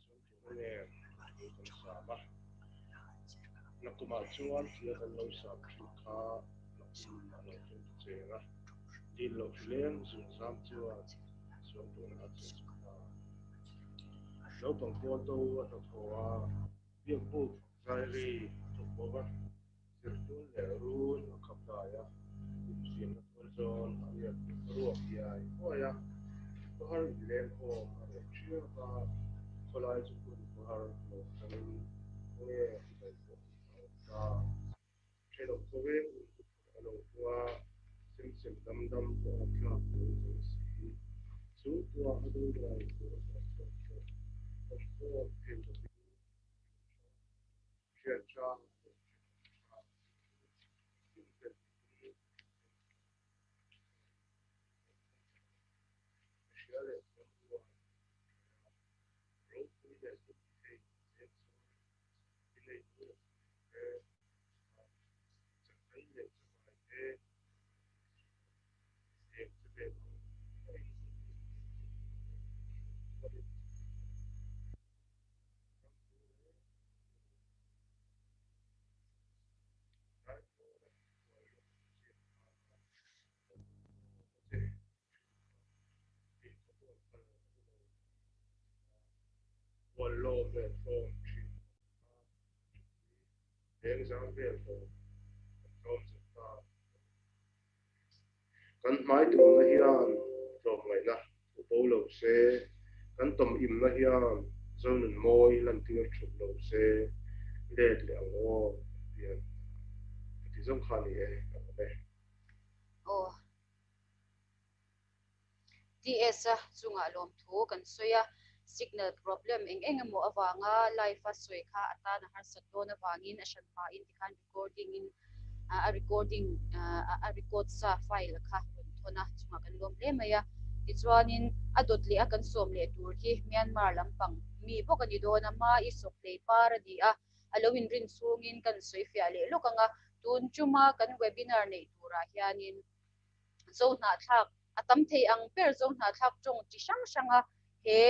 sawmtihna nen thu kan sam a. Nakumah chuan thil kan lo sam thin kha nakum a lo thleng ta cheng a, dil loh rileng zunzam chuan suangtuahna a cheng chhuak ta. Naupang pawl to a hnawthaw a, biakbuk fak zai ri a thawk bawk a, zirtual leh run a khap dai a, infiamna tual zawn a riak ruak hiai huai a, khawhar inlengkhawm a reh ṭhiap a, khawlai chu hun khawhar lo changin khawnge chibai pawh a awm ta. Ṭhenawm khawveng in ku phurh a lo hmu a, sem sem dam dam pawh a thlak lo zo si. Chu tuah a doral tur a hmuh chhuak pawh awm khawm thei lovin ṭhian ṭha leh ṭhenawm ṭha chu inpelh in Hria leh thiam rual a ropui leh thil ti thei cheng chuan i nei nu leh te, chakai leh chavai te, eng che ve ang pawhin tuarin Huallo vel hlawm thin kha lengzam vel hlawm kan tlawm zo ta. Kan hmai tumna hian tlawmngaihna thu bo lo se, kan tawm imna hian Zonun mawi lantir thut lo se, let leh ang aw pian ka ti zawng kha a ni e, ka awm e. Aw. TS-a chungah lawmthu kan sawi a, signal problem eng eng emaw avanga live-a sawi kha a tan a harsat dawn avangin a hran pahin tikhan recording in a recording a record sa file kha rawn thawn a, chungah kan lawm hle mai a. Tichuanin a dawt leh a kan sawm leh tur hi Myanmar lampang mi bawk a ni dawn a, Mai Sawkhlei par a ni a, a lo inrin chhungin kan sawi fiah leh lawk ang a, tun tuma kan webinar neih turah hianin Zohnahthlak a tam thei ang ber Zohnahthlak tawng chi hrang hranga he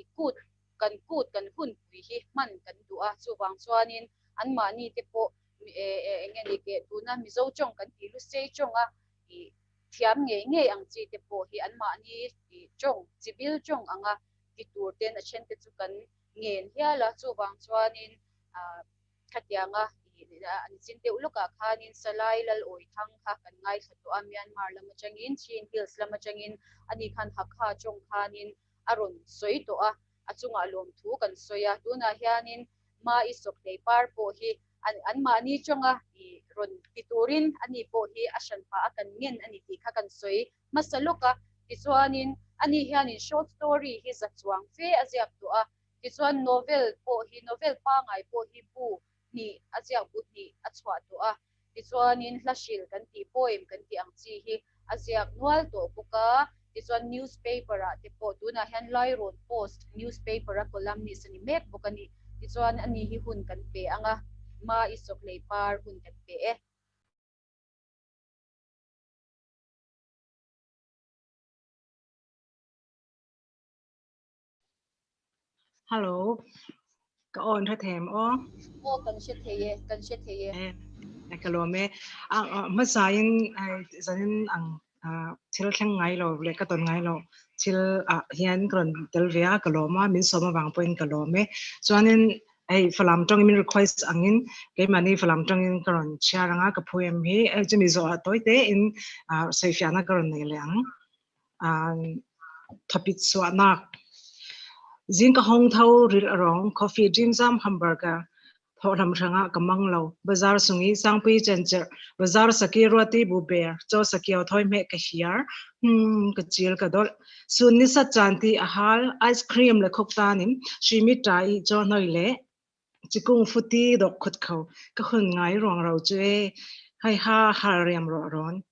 i kut kan kut kan hunpui hi hman kan duh a, chuvang chuanin anmahni te pawh eng nge ni ke tuna Mizo tawng kan tih Lusei tawnga i thiam ngei ngei ang chi te pawh hi anmahni i tawng chibil tawng anga ti tur ten a then te chu kan ngen hial a, chuvang chuanin Khatianga an chin deuh lawkah khanin Salai Lal Awithang kha kan ngaithla tawh a, Myanmar lam atangin, Chin Hills lam atangin ani khan Hakha tawng khanin a rawn sawi tawh a, a chungah lawmthu kan sawi a. Tunah hianin Mai Sawkhlei par pawh hi anmahni tawnga rawn ti turin ani pawh hi a hran pah a kan ngen a ni tih kha kan sawi hmasa lawk a. Tichuanin ani hianin short story hi za chuang fe a ziak tawh a, Tichuan novel pawh hi novel pangai pawh hi bu hnih a ziak bu hnih a chhuah tawh a, tichuanin hla hril kan tih poem kan tih ang chi hi a ziak nual tawh bawk a, tichuan newspaper ah te pawh tunah hian Lairawn Post newspaper a columnist a ni mek bawk a ni, tichuan ani hi hun kan pe ang a, Ma i sawkhlei par hun kan pe e. Hello, ka on hre them aw. Aw kan hre thei e, kan hre thei e. Eh, ka lawm e. Hmasa in zanin ang thil thleng ngai lo leh ka tawn ngai lo thil ah hian ka rawn tel ve a, ka lawm a, min sawm avang pawhin ka lawm e. Chuanin hei Falam tawngin min request angin keimahni Falam tawngin ka rawn chhiar anga ka phu em hi chumi zawhah tawi te in sawifiahna ka rawn nei leh ang. Thapit suahnak. Zing ka hong tho ril a rong coffee dim-zam hamburger thawhhlam hrangah ka mang lo. Bazar sung i sangpui cencerh bazar saki ruati bu ber chaw sakiau thawi hmeh ka hiar hmm ka cil ka dolh. Sun ni sat caan ti a hal ice cream le khok tan in suimi ṭa i chaw hnoi le cikung futi dok khut kho ka hun ngai ruang ro cu e. Hai ha hal riam ro ron.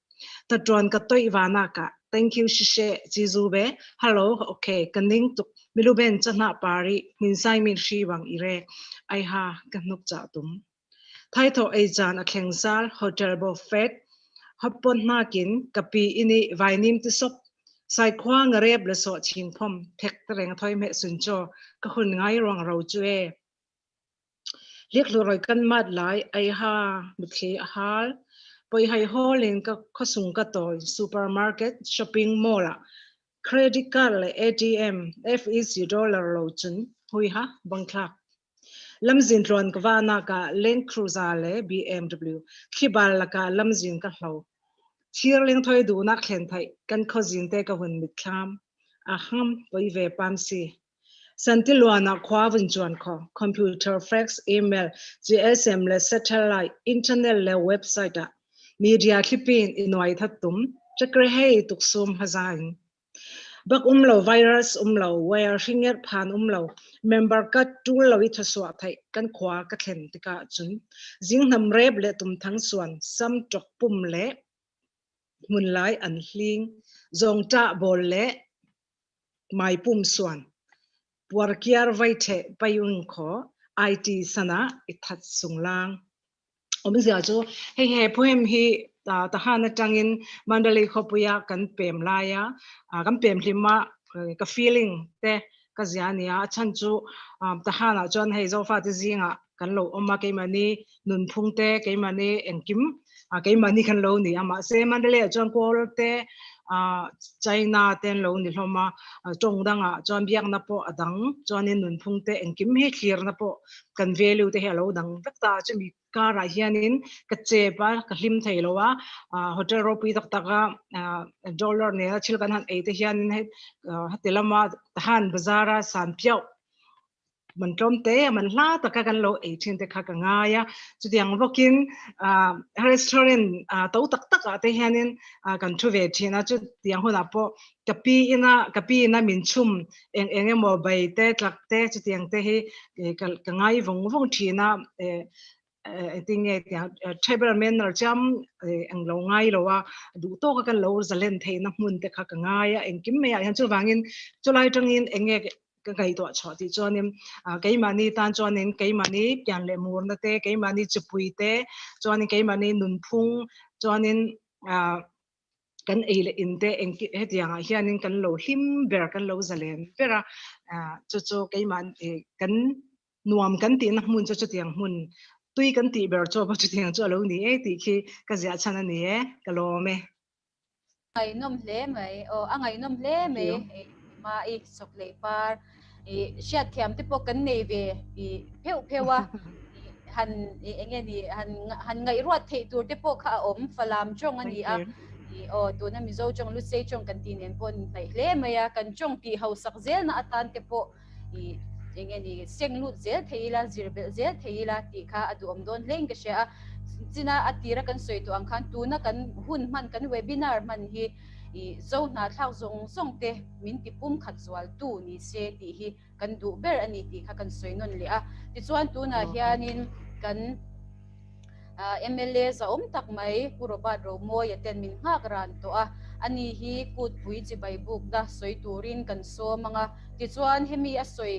Ta tuan ka toi wana ka thank you shishe jizu be hello okay kaning tuk miluben chana pari min sai min shi wang ire ai ha ka nuk cha tum. Thai tho ei chan a thleng zal hotel buffet hapon nakin kapi ini vainim ti sop sai khwa nga rep le so ching phom thek reng thoi me sun cho ka hun ngai rong ro chu e liek lu roi kan mat lai ai ha mitthi a hal poi hai holin ka khosung ka toy supermarket shopping mall a credit card le ATM FEC dollar lo chun hui ha bangthlak lamzin tluan ka va na ka Land Cruiser le BMW khibal laka lamzin ka hlo thirling thoi du nak thlen thai kan khozin te ka hun mit thlam a ham poi ve pam si santiluana khwa vun chuan kho computer fax email GSM le satellite internet le website a media thlipin inoi thattum chakre hei tuksum hazain bak umlo virus umlo wire hringer phan umlo member ka tul lo i thaswa thai kan khwa ka thlen tika chun jing nam rep le tum thang suan sam tok pum le mun lai an hling zong ta bol le mai pum suan puar kiar vai the payung kho IT sana i that sung lang om zia chu hei he poem hi ta ta han atangin Mandalay khopuya kan pem laia kan pem hlima ka feeling te ka zia nia chan chu ta hana chuan hei zo fa te zinga kan lo oma keimani nun phung te keimani engkim keimani kan lo ni ama se Mandalay chuan kol te China ten lo ni hloma tong danga chuan biak na po adang chuan in nun phung te engkim hi clear na po kan value te he lo dang vek ta chu mi kara hianin ka chepa ka hlim thei lowa hotel ro pui tak taka dollar ne thil kan han ei te hianin he hatilama han bazara san piao man tlom te man hla taka kan lo ei thin te kha ka nga ya chutiang vokin restaurant to tak tak a te hianin kan thu ve thina chu tiang huna po kapi ina kapi ina min chum eng eng emaw bai te tlak te chutiang te hi ka ngai vong vong thina ting nge tribal manner cham ang lo ngai lo wa du to ka kan lo zalen thei na hmun te kha ka ngai a engkim me a hian chu wangin chulai tangin enge ka ngai to chaw ti chuanin keimani tan chuanin keimani pian le mur na te keimani chupui te chuanin keimani nunphung chuanin kan ei le in te eng hetianga hianin kan lo hlim ber kan lo zalen bera chu chu keiman kan nuam kan ti na hmun chu chu tiang hmun tui kan ti ber chu ba chu tiang chu alo ni e ti khi ka zia chan ani e ka lo me ngai nom hle mai o a ngai nom hle mai ma i sok le par i hriat thiam te pawh kan nei ve i pheuh pheuh a han enge ni han han ngai ruat thei tur te pawh kha a awm falam chong ani a i o tuna mizo chong lu sei chong kan ti nen pawh hnaih hle mai a kan chong ti ho sak zel na atan te pawh i enge ni seng lut zel theila zir bel zel theila ti kha a du awm dawn hleng ka hria a china a tira kan soi tu ang khan tuna kan hun man kan webinar man hi i zo na thlak zong zong te min ti pum khat zual tu ni se ti hi kan du ber ani ti kha kan soi non le a ti chuan tuna hianin kan MLA za om tak mai purobat ro moi aten min ngak ran to a ani hi kut pui chi bai buk da soi turin kan so manga ti chuan hemi a soi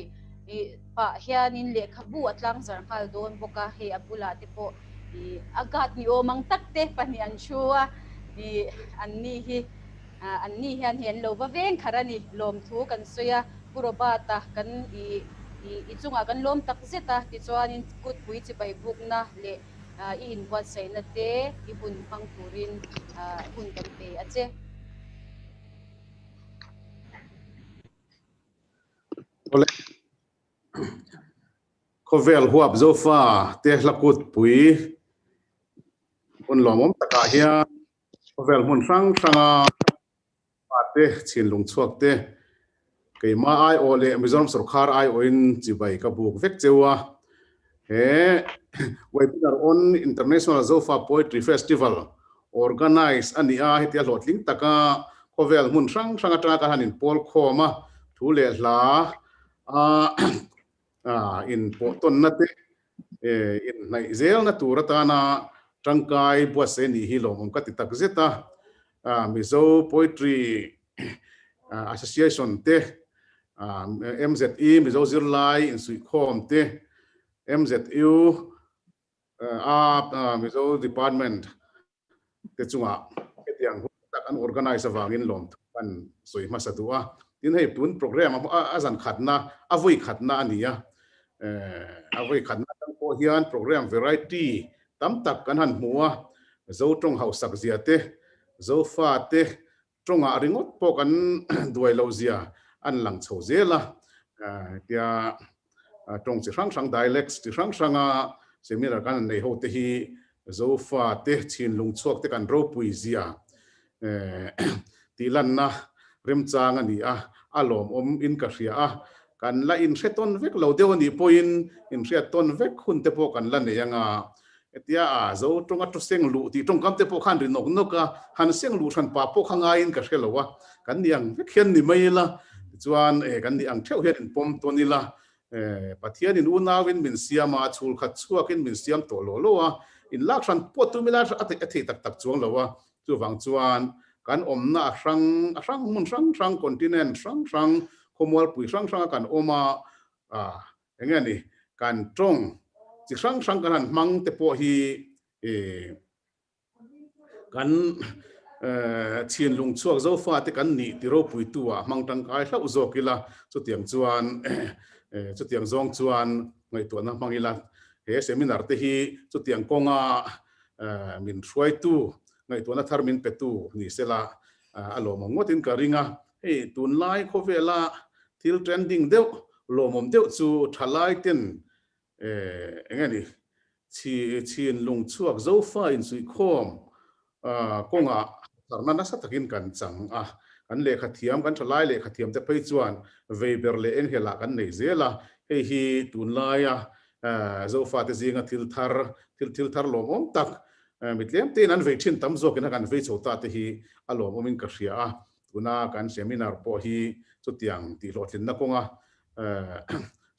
i pa hianin le khabu atlang zar ngal don boka he abula te po i agat ni omang tak te pani an chua i an ni hi an ni hian hian lo va veng kharani lom thu kan soya purobata kan i i chunga kan lom tak zeta ti chuan in kut pui chi bai buk na le i in buat sai na te i hun hmang turin hun kan pe ache. Ole khovel huap zofa te hlakut pui hun lomom taka hian khovel hmun hrang hranga pa te chin lung chuak te keima ai o le Mizoram sarkar ai o in chibai ka buk vek chewa he webinar on International Zofa Poetry Festival organize ani a hetia hlawhtling taka khovel hmun hrang hrang atanga ka hanin pawl khawma thu le hla a in pawh tawn na te in hnaih zel na tur atana Tangkai buatsaih nih hi lawmawm ka ti tak zet a, Mizo Poetry Association te, MZE Mizo Zirlai Insuihkhawm te, MZU a Mizo Department te chungah hetiang hun tak an organise avangin lawmthu kan sawi hmasa duh a. Tin hei tun program a zan khatna, a vawi khatna a ni a, a vawi khatna atang pawh hian program variety tam tak kan han hmu a, Zo tawng hausak zia te, Zofa te tawngah ringawt pawh kan duai loh zia an lang chho zel a, hetia tawng chi hrang hrang, dialects chi hrang hranga seminar kan han nei ho te hi Zofa te chhinlung chhuak te kan ropui zia tih lanna remchang a ni a, a lawmawm in ka hria a, kan la inhre tawn vek lo deuh a nih pawhin inhriat tawn vek hun te pawh kan la nei anga, hetia a zo tawnga tu seng luh tih tawngkam te pawh khan ri nawk nawk a, han seng luh hran pa pawh kha ngaiin ka hre lo a, kan ni ang vek hian ni mai ila, tichuan kan ni ang theuh hian inpawm tawn ila, Pathianin unauin min siam a, chhul khat chhuakin min siam tawh lo lo a, inlak hran pawh tum ila a theih tak tak chuang lo a, Chuvang chuan kan awmna a hrang a hrang hmun hrang hrang, continent hrang hrang, khawmualpui hrang hranga kan awm a, eng nge ni, kan tawng chi hrang hrang kan han hmang te pawh hi kan chhinlung chhuak zofa te kan nih ti ropuitu ah hmang tangkai hlauh zawk ila, chutiang chuan chutiang zawng chuan ngaihtuahna hmang ila he seminar te hi chutiang kawnga min hruaitu, ngaihtuahna thar min petu ni sela a lawmawm ngawtin ka ring a. Hei tunlai khawvela thil trending deuh, lawmawm deuh chu thalai ten eng nge ni, chhi chhin lung chhuak zofa insuihkhawm kawngah tharna nasa takin kan chang a. Kan lehkha thiam, kan thalai lehkha thiam te phei chuan vei ber leh enghelh ah kan nei zel a. Hei hi tunlaia Zofate zinga thil thar, thil thil thar lawmawm tak, mi tlem tein an vei thin tam zawkin a kan vei chho ta te hi a lawmawmin ka hria a. Tuna kan seminar pawh hi chutiang tihhlawhtlinna kawnga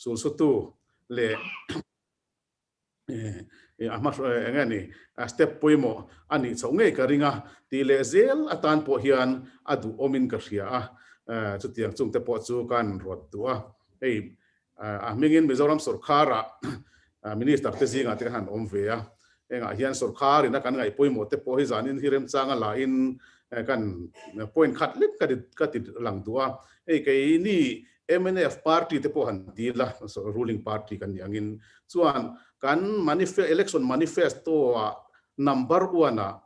sulsutu leh a hma eng nge ni step pawimawh a nih chhoh ngei ka ring a tih leh zel atan pawh hian a duhawmin ka hria a. Chutiang chungte pawh chu kan rawt duh a. Hei A hmingin Mizoram sawrkharah Minister te zingah te kan han awm ve a, hengah hian sawrkharin a kan ngaih pawimawh te pawh hi zanin hi remchanga lahin kan point khat lek ka ti lang duh a. Hei keini mnf party te pawh han ti ila, ruling party kan nih angin chuan kan election manifesto ah number one ah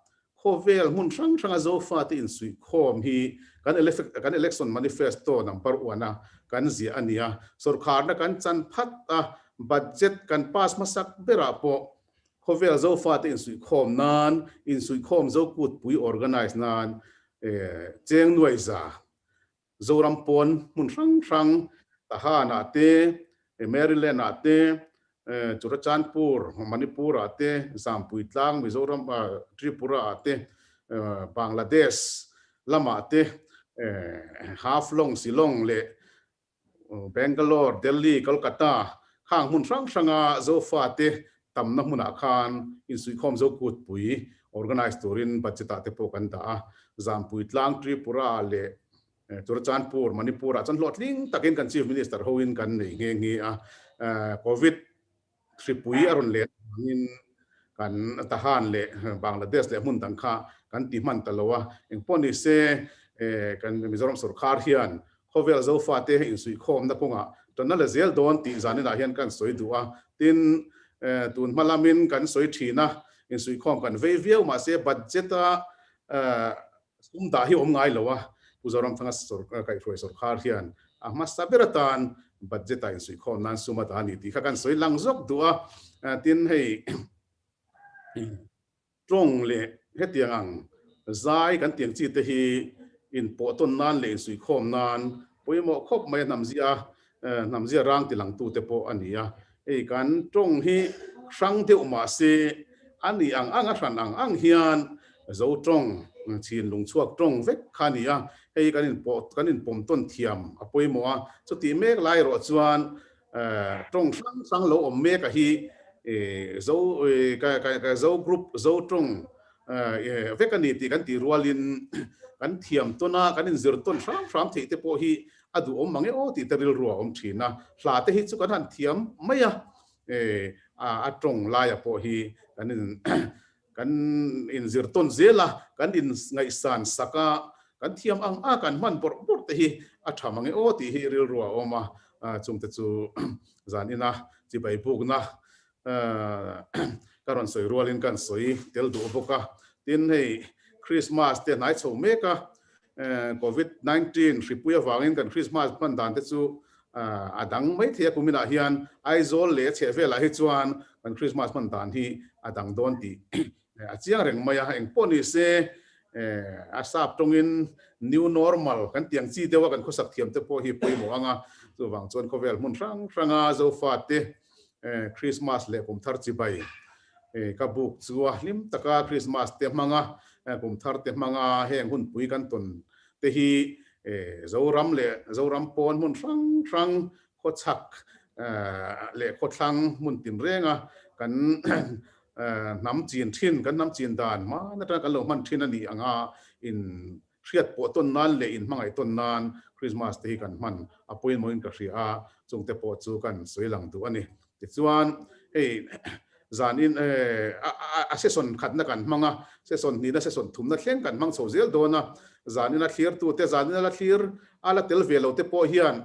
Khawvel hmun hrang hranga Zofate insuihkhawm hi kan kan election manifesto number one a kan ziah a ni a. Sawrkharna kan chan phat a, budget kan pass hmasak berah pawh khawvel Zofate insuihkhawm nan, insuihkhawm Zokutpui organise nan cheng nuai za Zoram pawn hmun hrang hrang, Tahan-ah te, Maryland-ah te, Churachandpur, Manipur-ah te, Zampui tlang, Mizoram, Tripura-ah te, Bangladesh lamah te, Haflong, Shillong leh Bangalore, Delhi, Kolkata khang hmun hrang hranga Zofate tamna hmunah khan insuihkhawm Zokutpui organise turin budget-ah te pawh kan dah a. Zampui tlang, Tripura leh Churachandpur, Manipur-ah chuan hlawhtling takin kan Chief Minister hoin kan nei nghe nghe a. Covid hripui a rawn let avangin kan Tahan leh Bangladesh leh hmun dang kha kan ti hman ta lo a. Engpawh ni se kan Mizoram sorkar hian khawvel Zofate insuihkhawmna kawngah tanna la zel dawn tih zaninah hian kan sawi duh a. Tin, tun hma lamin kan sawi thin a, insuihkhawm kan vei viau mahse budget-a sum dah hi awm ngai lo a, Pu Zoramthanga kaihhruai sorkar hian a hmasa ber atan budget-a insuihkhawm nan sum a dah a ni tih kha kan sawi lang zawk duh a. Tin, hei tawng leh hetiang ang zai kan tiang chi te hi inpawh tawn nan leh insuihkhawm nan pawimawh khawp mai a hnamzia hnamzia rang ti langtu te pawh a ni a. Hei kan tawng hi hrang deuh mah se a nih ang ang a hran ang ang hian Zo tawng chhin lung chhuak tawng vek kha a ni a. Hei kan inpawh kan inpawm tawn thiam a pawimawh a. Chutih mek lai erawh chuan tawng hrang hrang lo awm mek a hi. Zo ka Zo group Zo tawng vek a ni tih kan tih rualin kan thiam tawn a, kan inzir tawn hram hram theih te pawh hi a duhawm mang e aw tih te rilru a awm thin a. Hla te hi chu kan han thiam mai a, a tawng laia pawh hi kan in kan inzir tawn zel a, kan inngaihsan sak a, kan thiam ang a kan hman bawrh bawrh te hi a tha mang e aw tih hi rilru a awm a, chungte chu zan ina chibai bukna ka rawn sawi rualin kan sawi tel duh bawk a. Tin, hei Christmas te hnai chho mek a, Covid 19 hripui avangin kan Christmas hman dan te chu a dang mai thei a, kuminah hian Aizawl leh a chheh velah hi chuan kan Christmas hman dan hi a dang dawn tih a chiang reng mai a. Engpawh ni se a sap tawngin new normal kan tih ang chi deuha kan khawsak thiam te pawh hi pawimawh ang a, chuvang chuan khawvel hmun hrang hranga Zofate Christmas leh kum thar chibai ka buk chu a hlim taka Christmas te hmanga kum thar te hmanga heng hunpui kan tawn te hi Zoram leh Zoram pawn hmun hrang hrang khawchhak leh khawthlang hmun tinrenga kan hnam chin thin kan hnam chin dan hman atanga kan lo hman thin a nih anga in Hriat pawh tawn nan leh inhmangaih tawn nan Christmas te hi kan hman a pawimawhin ka hria a, chungte pawh chu kan sawi lang duh a ni. Tichuan, hei zanin a session khatna kan hmang a, session hnihna, session thumna thleng kan hmang chho zel dawn a, zanina thlirtute, zanina la thlir a la tel ve lo te pawh hian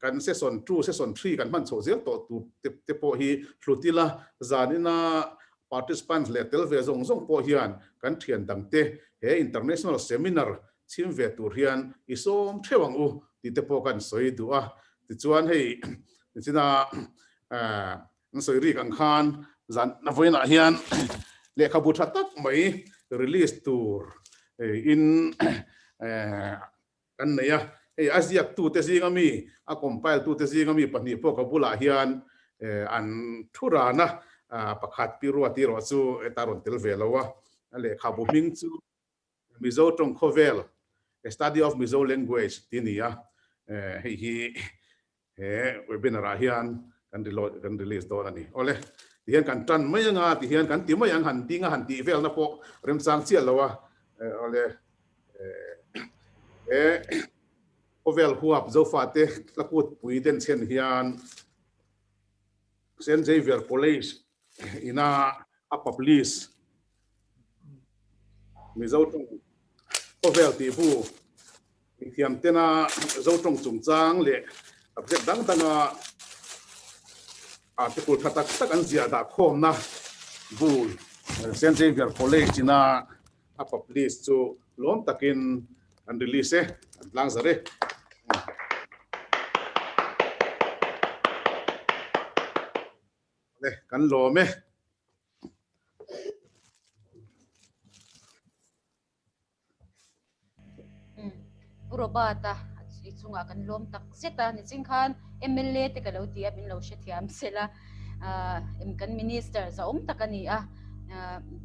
kan session 2, session 3 kan hman chhoh zel tawh tur te pawh hi hlut ila, zanina participants leh tel ve zawng zawng pawh hian kan thian dangte he international seminar chhim ve tur hian i sawm theuh ang u tih te pawh kan sawi duh a. Tichuan hei nichina an sawi rik ang khan zan vawiinah hian lehkhabu tha tak mai release tur in Kan nei a, hei a ziaktute zinga mi, a compile tute zinga mi pahnih pawh ka bulah hian an thu ran a, pakhat pi ruat erawh chu heta rawn tel ve lo a, a lehkhabu hming chu Mizo tawng khawvel, A Study of Mizo Language tih a ni a, hei hi he webinar ah hian kan kan release dawn a ni. Awle, tihian kan tan mai anga, tihian kan ti mai ang, han ding a han tih velna pawh remchang chiah lo a, awle he khawvel huap Zofate hlakut pui den chhen hian Saint Xavier College ina a publish Mizo tawng khawvel tih bu Mithiam tena Zo tawng chungchang leh subject dang danga article tha tak tak an ziah dah khawmna bu Saint Xavier College ina a publish chu lawm takin an release e, an tlang zar e. Kan lawm e. Pu Robert-a i chungah kan lawm tak zet a, nichin khan mla te ka lo ti a, min lo hrethiam sela, kan minister zahawm tak a ni a,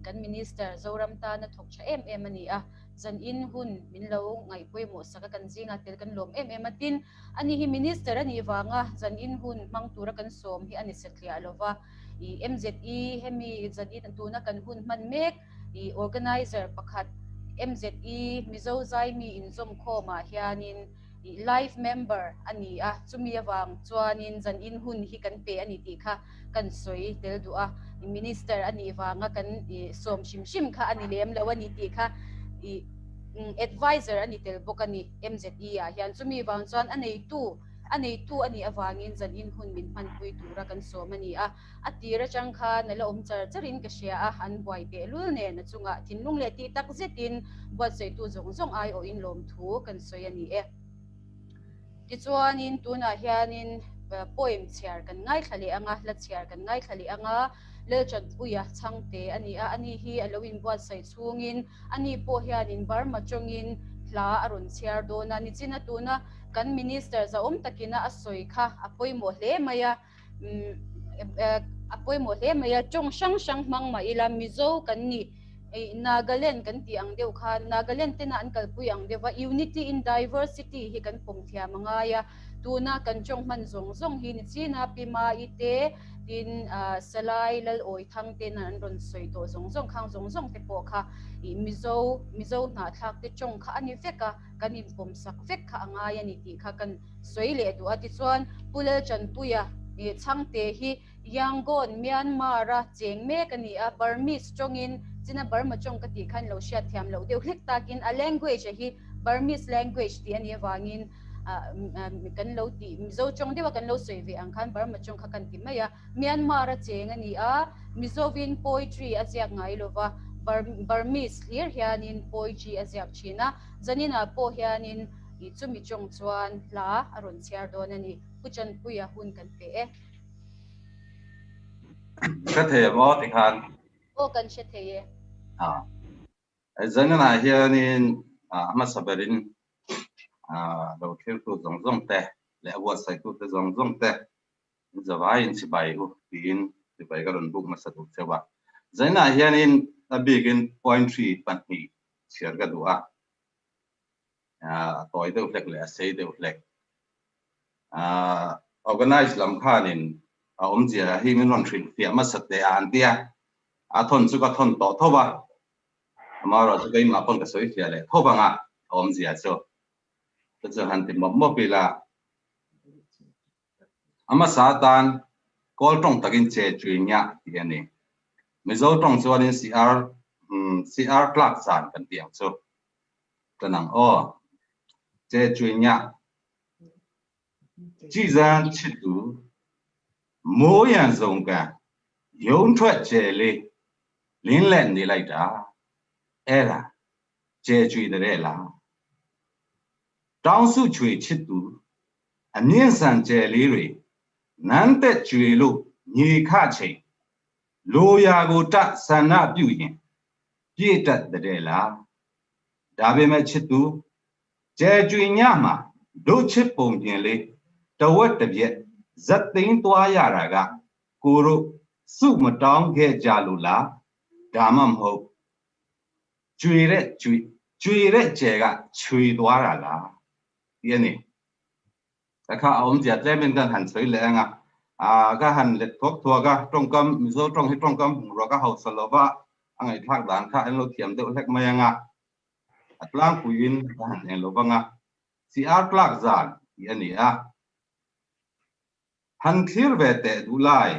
kan minister Zoram tana thawk tha em em a ni a, zanin hun min lo ngaihpawimawh sak a, kan zingah tel kan lawm em em a, tin ani hi minister a nih vanga zanin hun hmang tura kan sawm hi a ni satliah lova, i MZE hemi zanin tuna kan hun hman mek. I organizer pakhat MZE Mizo Zaimi inzawmkhawmah hianin i life member a ni a, chumi avang chuanin zanin hun hi kan pe a ni tih kha kan sawi tel duh a, Minister a nih vanga kan i sawm hrim hrim kha a ni lem lo a ni tih kha i adviser a ni tel bawk a ni MZE ah hian, chumi vang chuan a neitu a neitu a nih avangin zanin hun min hmanpui tura kan sawm a ni a. A tir atang khan a la awm char charin ka hria a, an buai tehlul nen a chungah thinlung leh tih tak zetin buatsaihtu zawng zawng aiawhin lawmthu kan sawi a ni e. Tichuanin tunah hianin poem chhiar kan ngaithla leh ang a, hla chhiar kan ngaithla leh ang a, Lalchanpuia chhangte a ni a, ani hi a lo inbuatsaih chhungin ani pawh hianin Burma tawngin hla a rawn chhiar dawn a, nichina tuna kan Minister zahawm takina a sawi kha a pawimawh hle mai a. A pawimawh hle mai a, tawng hrang hrang hmang mah ila Mizo kan nih I Nagaland kan tih ang deuh khan Nagaland tena an kalpui ang deuh va, Unity in Diversity hi kan pawm thiam a ngai a, tuna kan tawng hman zawng zawng hi ni china Pi Mai te, tin Salai Lal Awi Thang tena an rawn sawi tawh zawng zawng khang zawng zawng te pawh kha i Mizo, Mizo hnahthlak te tawng kha a ni vek a, kan inpawm sak vek kha a ngai a ni tih kha kan sawi leh duh a. Tichuan Pu Lalchanpuia Chhangte hi Yangon, Myanmar-a cheng mek a ni a, Burmese tawngin, China Burma tawng ka tih khan lo hriat thiam loh deuh hlek takin a language a hi Burmese language tih a nih avangin kan lo tih Mizo tawng deuha kan lo sawi ve ang khan Burma tawng kha kan ti mai a. Myanmar-a cheng a ni a, Mizovin poetry a ziak ngai lova, Burmese hlir hianin poetry a ziak thin a, zaninah pawh hianin chumi tawng chuan hla a rawn chhiar dawn a ni. Pu Chanpuia hun kan pe e. Hre thei em aw tikhan? Aw kan hre thei e. A zanah hianin a hmasa berin lo thirtu zawng zawng te leh a buatsaihtu te zawng zawng te zavaiin chibai u tiin chibai ka rawn buk hmasa duh cheu a. Zanah hianin a bikin pointry pahnih chhiar ka duh a. A tawi deuh hlek leh a sei deuh hlek. Organize lam khanin a awmzia hi min rawn hrilh fiah hmasa teh a an ti a, a thawn chu ka thawn tawh tho a, amaherawh chu keimah pawn ka sawi fiah leh tho vang a, a awmzia chu chu chu han ti mawp mawp ila. A hmasa atan kawl tawng takin che chui nia tih a ni. Mizo tawng chuanin CR CR tlak zan kan tih ang chu. Ka nang aw. Che chui nia. 既然七度，模样总干，用出这里，林来你来的，哎啦，这追的来啦。张树吹七度，啊，年上这里瑞，难得追路，你看清，路亚个扎三那表演，别得的来啦。ဒါပေမဲ့ချစ်သူကျဲကျွေညမှာတို့ချစ်ပုံပြင်လေးတဝက်တပြက်ဇက်သိန်းသွားရတာကကိုတို့စုမတောင်းခဲ့ကြလို့လားဒါမှမဟုတ်ကျွေတဲ့ကျွေကျွေတဲ့ကျဲကချွေသွားတာလားဒီနေ့တခါအောင်ကြတဲ့မင်းကန်ဟန်ဆွေလဲငါအာကဟန်လက်ထောက်ထောကตรงกำมิโซตรงให้ตรงกำหุงรก็เฮาสโลบะอังไงทักดานค่ะอันโลเทียมเดเล็กมายังอ่ะ a tlangpuiin ka han eng lo vang a, si ar tlak zan tih a ni a. Han thlir ve teh duh lai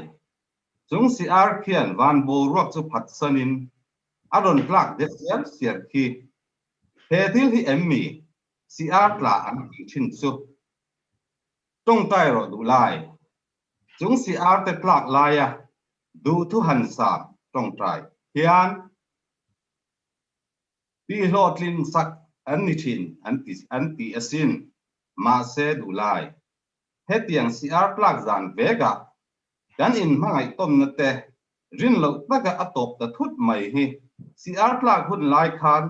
chung si ar khian van boruak chu phatsanin a rawn tlak de siar siar khi. He thil hi em mi si ar tla an tih thin chu? Tawngtai rawh duh lai chung si ar te tlak laia duhthu han sam tawngtai hian Tihhlawhtlin sak an ni thin an ti an ti asin. Mahse duhlai, hetiang CR tlak zan vekah kan inhmangaih tawnna te rin loh taka a tawp ta thut mai hi CR tlak hun lai khan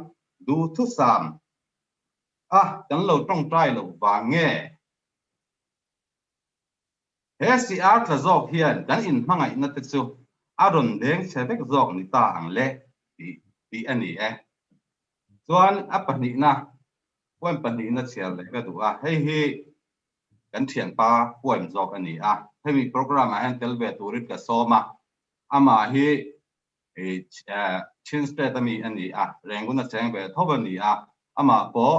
duhthusam a kan lo tawngtai loh vang nge? He CR tla zawk hian kan inhmangaihna te chu a rawn deng chhe vek zawk ni ta ang le tih tih a ni e. Chuan a pahnihna, poem pahnihna chhiar leh ka duh a, hei hi kan thianpa poem zawk a ni a, hemi program ah hian tel ve turin ka sawm a, amah hi Chin State ami a ni a, Rangoon a cheng ve tho a ni a, amah pawh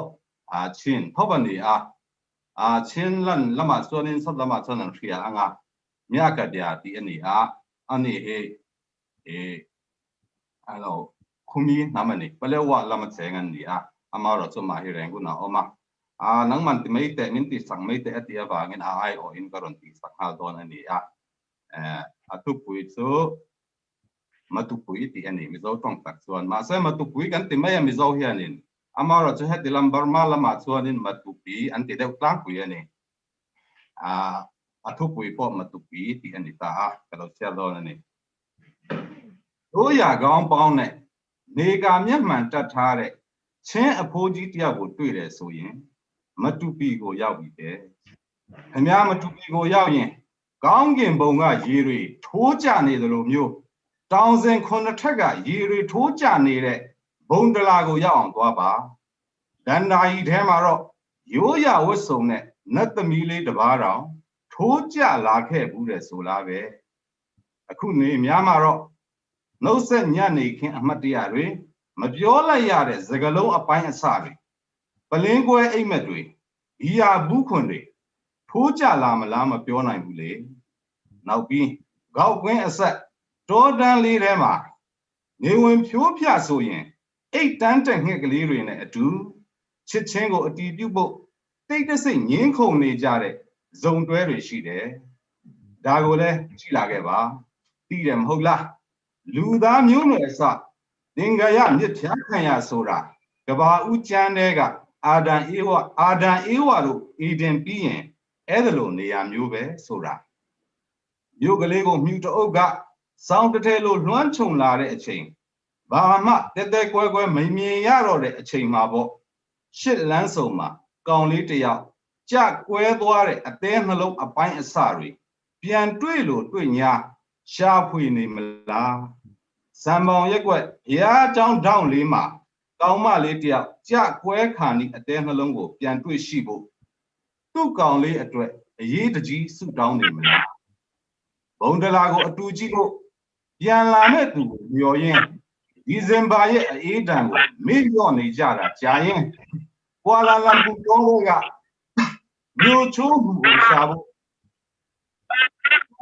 Chin tho a ni a, A chin lan lamah chuanin sat lamah chuan an hria ang a, Miaka dia tih a ni a, ani hi i a lo khumi hnam a ni, Palewa lama cheng an ni a, amaherawh chu mah hi reng hunah a awm a, a nangman ti mai teh, min tihsak mai teh a tih avangin a aiawhin ka rawn tihsak nghal dawn a ni a, a thupui chu Matupui tih a ni, Mizo tawng tak chuan. Mahse Matupui kan ti mai a Mizo hianin. Amaherawh chu heti lam Burma lamah chuanin Matupi an ti deuh tlangpui a ni. A thupui pawh Matupi tih a ni ta a, ka lo chhiar dawn a ni. Tuia gaung paung neh ni ka myat hman tat tha de Chin a pho ji tiao ko tui de so yin Matupi ko yao bi de. ခင်ဗျားမတူပီကိုရောက်ရင်ကောင်းကင်ဘုံကရေတွေထိုးကြနေသလိုမျိုး တောင်စဉ်ခုနှစ်ထက်ကရေတွေထိုးကြနေတဲ့ဘုံတလာကိုရောက်အောင်သွားပါဒန္တာကြီးထဲမှာတော့ရိုးရဝတ်စုံနဲ့နတ်သမီးလေးတပါးတောင်ထိုးကြလာခဲ့ဘူးတဲ့ဆိုလားပဲအခုနေများမှာတော့နှုတ်ဆက်ညနေခင်းအမှတ်တရတွေမပြောလိုက်ရတဲ့စကလုံးအပိုင်းအစတွေပလင်းကွဲအိမ်မက်တွေဒီယာဘူးခွန်တွေထိုးကြလာမလားမပြောနိုင်ဘူးလေနောက်ပြီးဂေါက်ကွင်းအဆက်တောတန်းလေးထဲမှာနေဝင်ဖြိုးဖြဆိုရင်အိတ်တန်းတဲ့ငှက်ကလေးတွေနဲ့အတူချစ်ချင်းကိုအတီးပြုတ်ဖို့တိတ်တဆိတ်ငင်းခုန်နေကြတဲ့ဇုံတွဲတွေရှိတယ်ဒါကိုလည်းကြည့်လာခဲ့ပါသိတယ်မဟုတ်လားလူသားမျိုးနွယ်အစသင်္ကရမြစ်ဖြားခံရဆိုတာကဘာဦးကျမ်းတဲ့ကအာဒံအေဝအာဒံအေဝတို့အေဒင်ပြီးရင်အဲ့ဒါလိုနေရာမျိုးပဲဆိုတာမြို့ကလေးကိုမြူတအုပ်ကစောင်းတစ်ထဲလိုလွှမ်းခြုံလာတဲ့အချိန်ဘာမှတဲတဲကွဲကွဲမမြင်ရတော့တဲ့အချိန်မှာပေါ့ရှစ်လန်းစုံမှာကောင်လေးတယောက်ကြကွဲသွားတဲ့အသေးနှလုံးအပိုင်းအစတွေပြန်တွေ့လို့တွေ့ညာရှာဖွေနေမလားဇံပေါင်ရက်ွက်ဘုရားကျောင်းတောင်းလေးမှာကောင်မလေးတယောက်ကြကွဲခါနီအသေးနှလုံးကိုပြန်တွေ့ရှိဖို့သူ့ကောင်လေးအတွက်အရေးတကြီးဆုတောင်းနေမလားဘုံတလာကိုအတူကြည့်ဖို့ပြန်လာမဲ့သူကိုမျော်ရင်းဒီဇင်ဘာရဲ့အေးတံကိုမေ့လျော့နေကြတာကြာရင်ကွာလာလမ်ပူတောကမြို့ချိုးမှုကိုရှာဖို့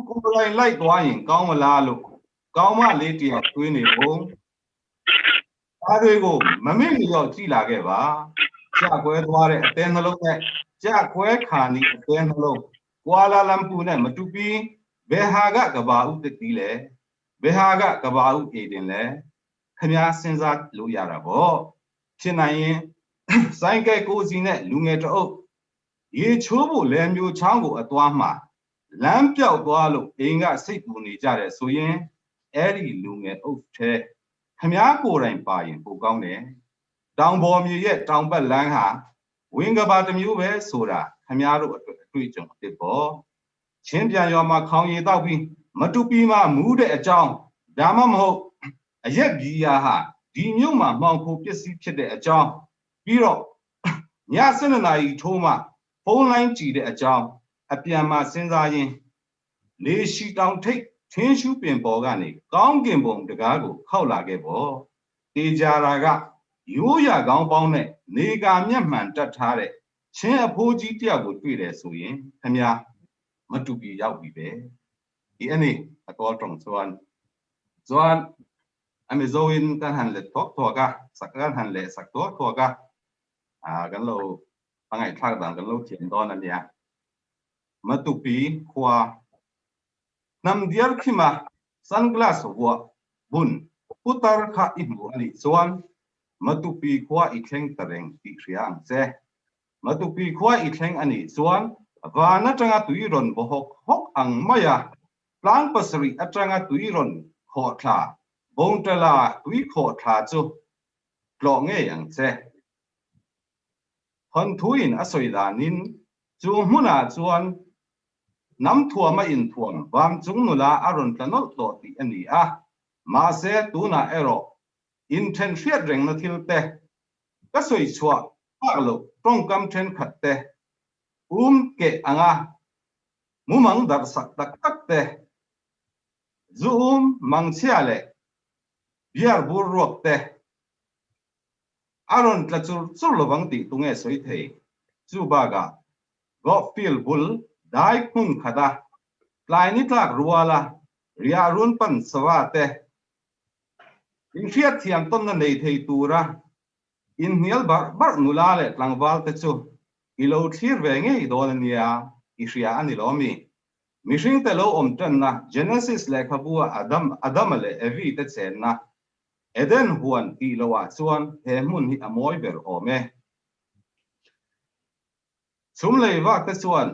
ကိုယ်တိုင်လိုက်သွားရင်ကောင်းမလားလို့ကောင်းမလေးတယောက်တွေးနေပုံဒါတွေကိုမမေ့လျော့ကြည်လာခဲ့ပါကြကွဲသွားတဲ့အသေးနှလုံးနဲ့ကြကွဲခါနီအသေးနှလုံးကွာလာလမ်ပူနဲ့မတူပီဘယ်ဟာကကဘာဥတတိလဲဘယ်ဟာကကဘာဥအေတင်လဲခမားစဉ်းစားလို့ရတာပေါ့ဖြစ်နိုင်ရင်စိုင်းကဲကိုစီနဲ့လူငယ်တအုပ်ရေချိုးဖို့လဲမျိုးချောင်းကိုအသွားမှာလမ်းပြောက်သွားလို့အိမ်ကစိတ်ပူနေကြတယ်ဆိုရင်အဲ့ဒီလူငယ်အုပ်ထဲခမားကိုယ်တိုင်ပါရင်ပိုကောင်းတယ်တောင်ပေါ်မြေရဲ့တောင်ဘက်လမ်းဟာဝင်းကဘာတစ်မျိုးပဲဆိုတာခမားတို့အတွက်အတွေ့အကြုံအစ်ပေါ့ချင်းပြန်ရွာမှာခေါင်ရည်တောက်ပြီးမတူပီမှာမူးတဲ့အကြောင်းဒါမှမဟုတ်အရက်ဘီယာဟာဒီမြို့မှာမှောင်ခိုပစ္စည်းဖြစ်တဲ့အကြောင်းပြီးတော့ည7နာရီထိုးမှဖုန်းလိုင်းကြည့်တဲ့အကြောင်းအပြန်မှာစဉ်းစားရင်းလေရှိတောင်ထိတ်ထင်းရှူးပင်ပေါ်ကနေကောင်းကင်ဘုံတကားကိုခောက်လာခဲ့ပေါ့တေချာရာကရိုးရကောင်းပေါင်းနဲ့နေကာမျက်မှန်တက်ထားတဲ့ချင်းအဖိုးကြီးတယောက်ကိုတွေ့တယ်ဆိုရင်ခမမတူပီရောက်ပြီပဲဒီအနေအတော်တုံစွန်စွန်အမေဇိုင်ကန်ဟန်လက်တော့တော့ကစကန်ဟန်လက်စတော့တော့ကအာကန်လို့အငိုင်ထက်တန်ကန်လို့ချင်တော့နမြမတူပီခွာနမ်ဒီယခိမာဆန်ဂလတ်ဝဘွန်ပူတာခါအီမူအလီစွန်မတူပီခွာအီခင်းတရင်တိခရီယန်စေမတူပီခွာအီခင်းအနီစွန်วานะจังตุยรอนบ่ฮกฮกอังมายาปลางปสริอจังตุยรอนขอทาบงตะลาตุยขอทาจุกลอเงยังเซฮอนทุอินอสอยดานินจูมุนาจวนน้ำถั่วมาอินถ่วงบามจุงนุลาอรุณตะนลโตติอันนี้อะมาเซตูนาเอโรอินเทนเฟียดเร่งนาทิลเตก็สวยชัวปากโลตรงกำเทนขัดเตอุ้มเกะอ่างมุมังดักสักตักตักเตจูมมังเชียเลเบียร์บูรวกเตอารอนตะจุจุลวังติตุงเอสวยเทจูบากะก็ฟิลบุลได้คุนขดาปลายนิทลากรัวละเรียรุนปันสวาเตอินเฟียเทียมต้นนันในเทตูระอินเนียลบาร์บาร์นุลาเลลังวาลเตจูอีโลทีร์เวงเอโดนเนียอิเชียอันนี้ลอมีมิชิงเตโลอมจันนะเจเนซิสเลขบัวอดัมอดัมเลเอวีเตเซนนะเอเดนฮวนตีโลวะส่วนเฮมุนฮิอมอยเบรโอเมชุมเลยว่าเตส่วน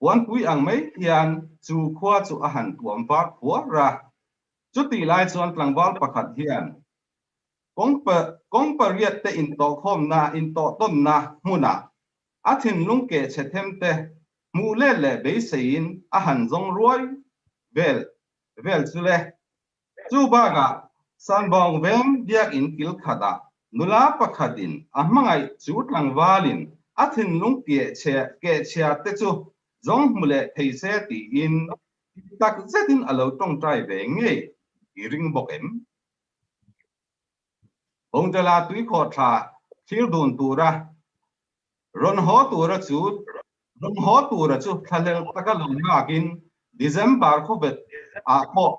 วันปุยอังไม่เทียนจูขวาจูอาหารตัวมปาหัวระจุตีลายส่วนกลางวาลประคัดเทียนกงเปกงปะเรียดเตอินโตคมนาอินโตต้นนามุนาอาทินลุงเกเชเทมเตมูเล่เล่เบสีนอาหารจงรวยเวลเวลจุเล Chu bakah Sanbawng veng biakinn kil khatah nula pakhatin a hmangaih chu tlangvalin a thinlung kehchhia te chu zawng hmu leh thei se tiin tak zetin a lo tawngtai ve ngei i ring bawk em? Bawngtela tuikhawhthla thlir dun tura rawn haw tura chu rawn haw tura chu thlahlel taka lo nghakin December khawvet ah pawh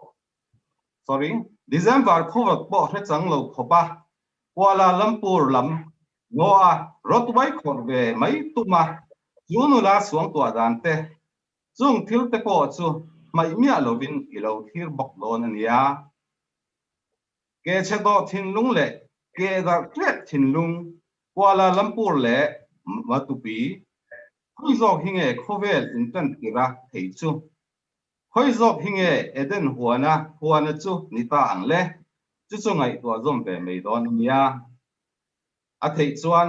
sorry December khawvet pawh hre chang lo khawp a Kuala Lumpur lam ngaw a rawtuai khawrh ve mai tum a chu nula suangtuah dan te chung thil te pawh chu hmaih miah lovin i lo thlir bawk dawn a nia. Ke chhe dawh thinlung leh ke darh tlet thinlung Kuala Lumpur leh Matupi khawi zawk hi nge khawvel intan tirh a thei chu? Khawi zawk hi nge Eden huana huana chu ni ta ang le? Chu chu ngaihtuah zawm ve mai dawn a nia. A theih chuan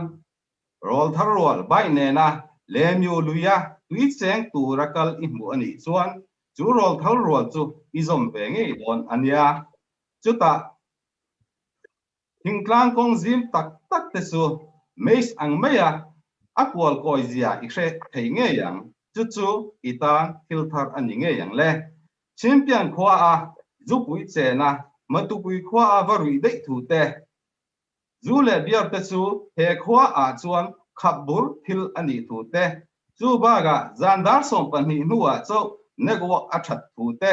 rawl thar rual bai nena Lemiu luia tui cheng tura kal i hmuh a nih chuan chu rawl thar rual chu i zawm ve ngei dawn a nia. Chutah thingtlang kawng zim tak tak te chu maze ang maia a kual kawi zia i hre thei ngei ang. Chu chu i tan thil thar a ni ngei ang le. Chhimpian khua a zupui chena Matupui khua a va ruih daih thu te, zu leh beer te chu he khua ah chuan khap bur thil a nih thu te, chu bakah zan dar 12 hnuah chauh network a that thu te,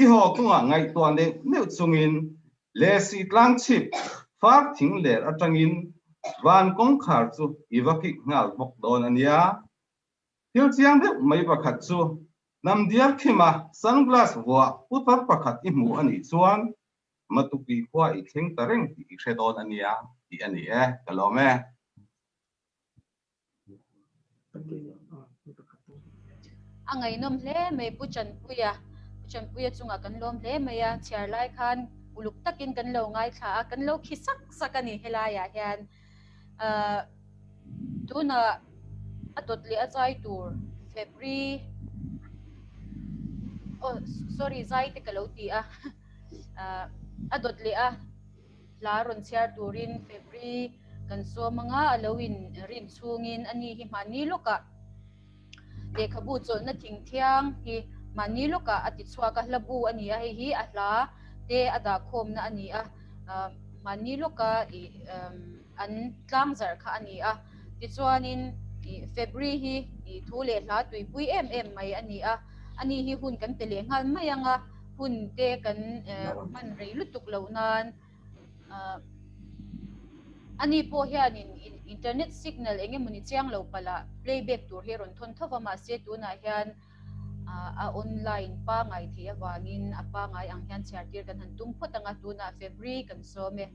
I haw kawngah ngaihtuah neuh neuh chungin Lesi tlang chhip far thing ler atangin van kawngkhar chu i va kik nghal bawk dawn a nia. Thil chiang deuh mai pakhat chu hnam diar khima sunglass vuah putar pakhat i hmu a nih chuan Matupi khua i thleng ta reng tih i hre dawn a nia tih a ni e, ka lawm e. A ngaihnawm hle mai Pu Chanpuia, Pu Chanpuia chungah kan lawm hle mai a, chhiar lai khan uluk takin kan lo ngaithla a, kan lo khi sak sak a ni helaiah hian. Ahh tunah a dawt leh a zai tur February oh sorry zai te ka lo ti a, ahh a dawt leh a. Hla rawn chhiar turin February kan sawm anga a lo in rin chhungin a ni hi mahni lawkah lehkhabu chawlhna thing thiang hi mahni lawkah a ti chhuak a, hlabu a ni a, hei hi a hla te a dahkhawmna a ni a, mahni lawka ih an tlang zarh kha a ni a, tichuanin ih February hi ih thu leh hla tuipui em em mai a ni a, a ni hi hun kan pe leh nghal mai anga. Hun te kan hman rei lutuk loh nan a ni pawh hianin internet signal eng emawni chiang lo palh ah playback tur hi a rawn thawn tho va mahse tunah hian a online pangai theih avangin a pangai ang hian chhiar tir kan han tum phawt ang a tunah February kan sawm e.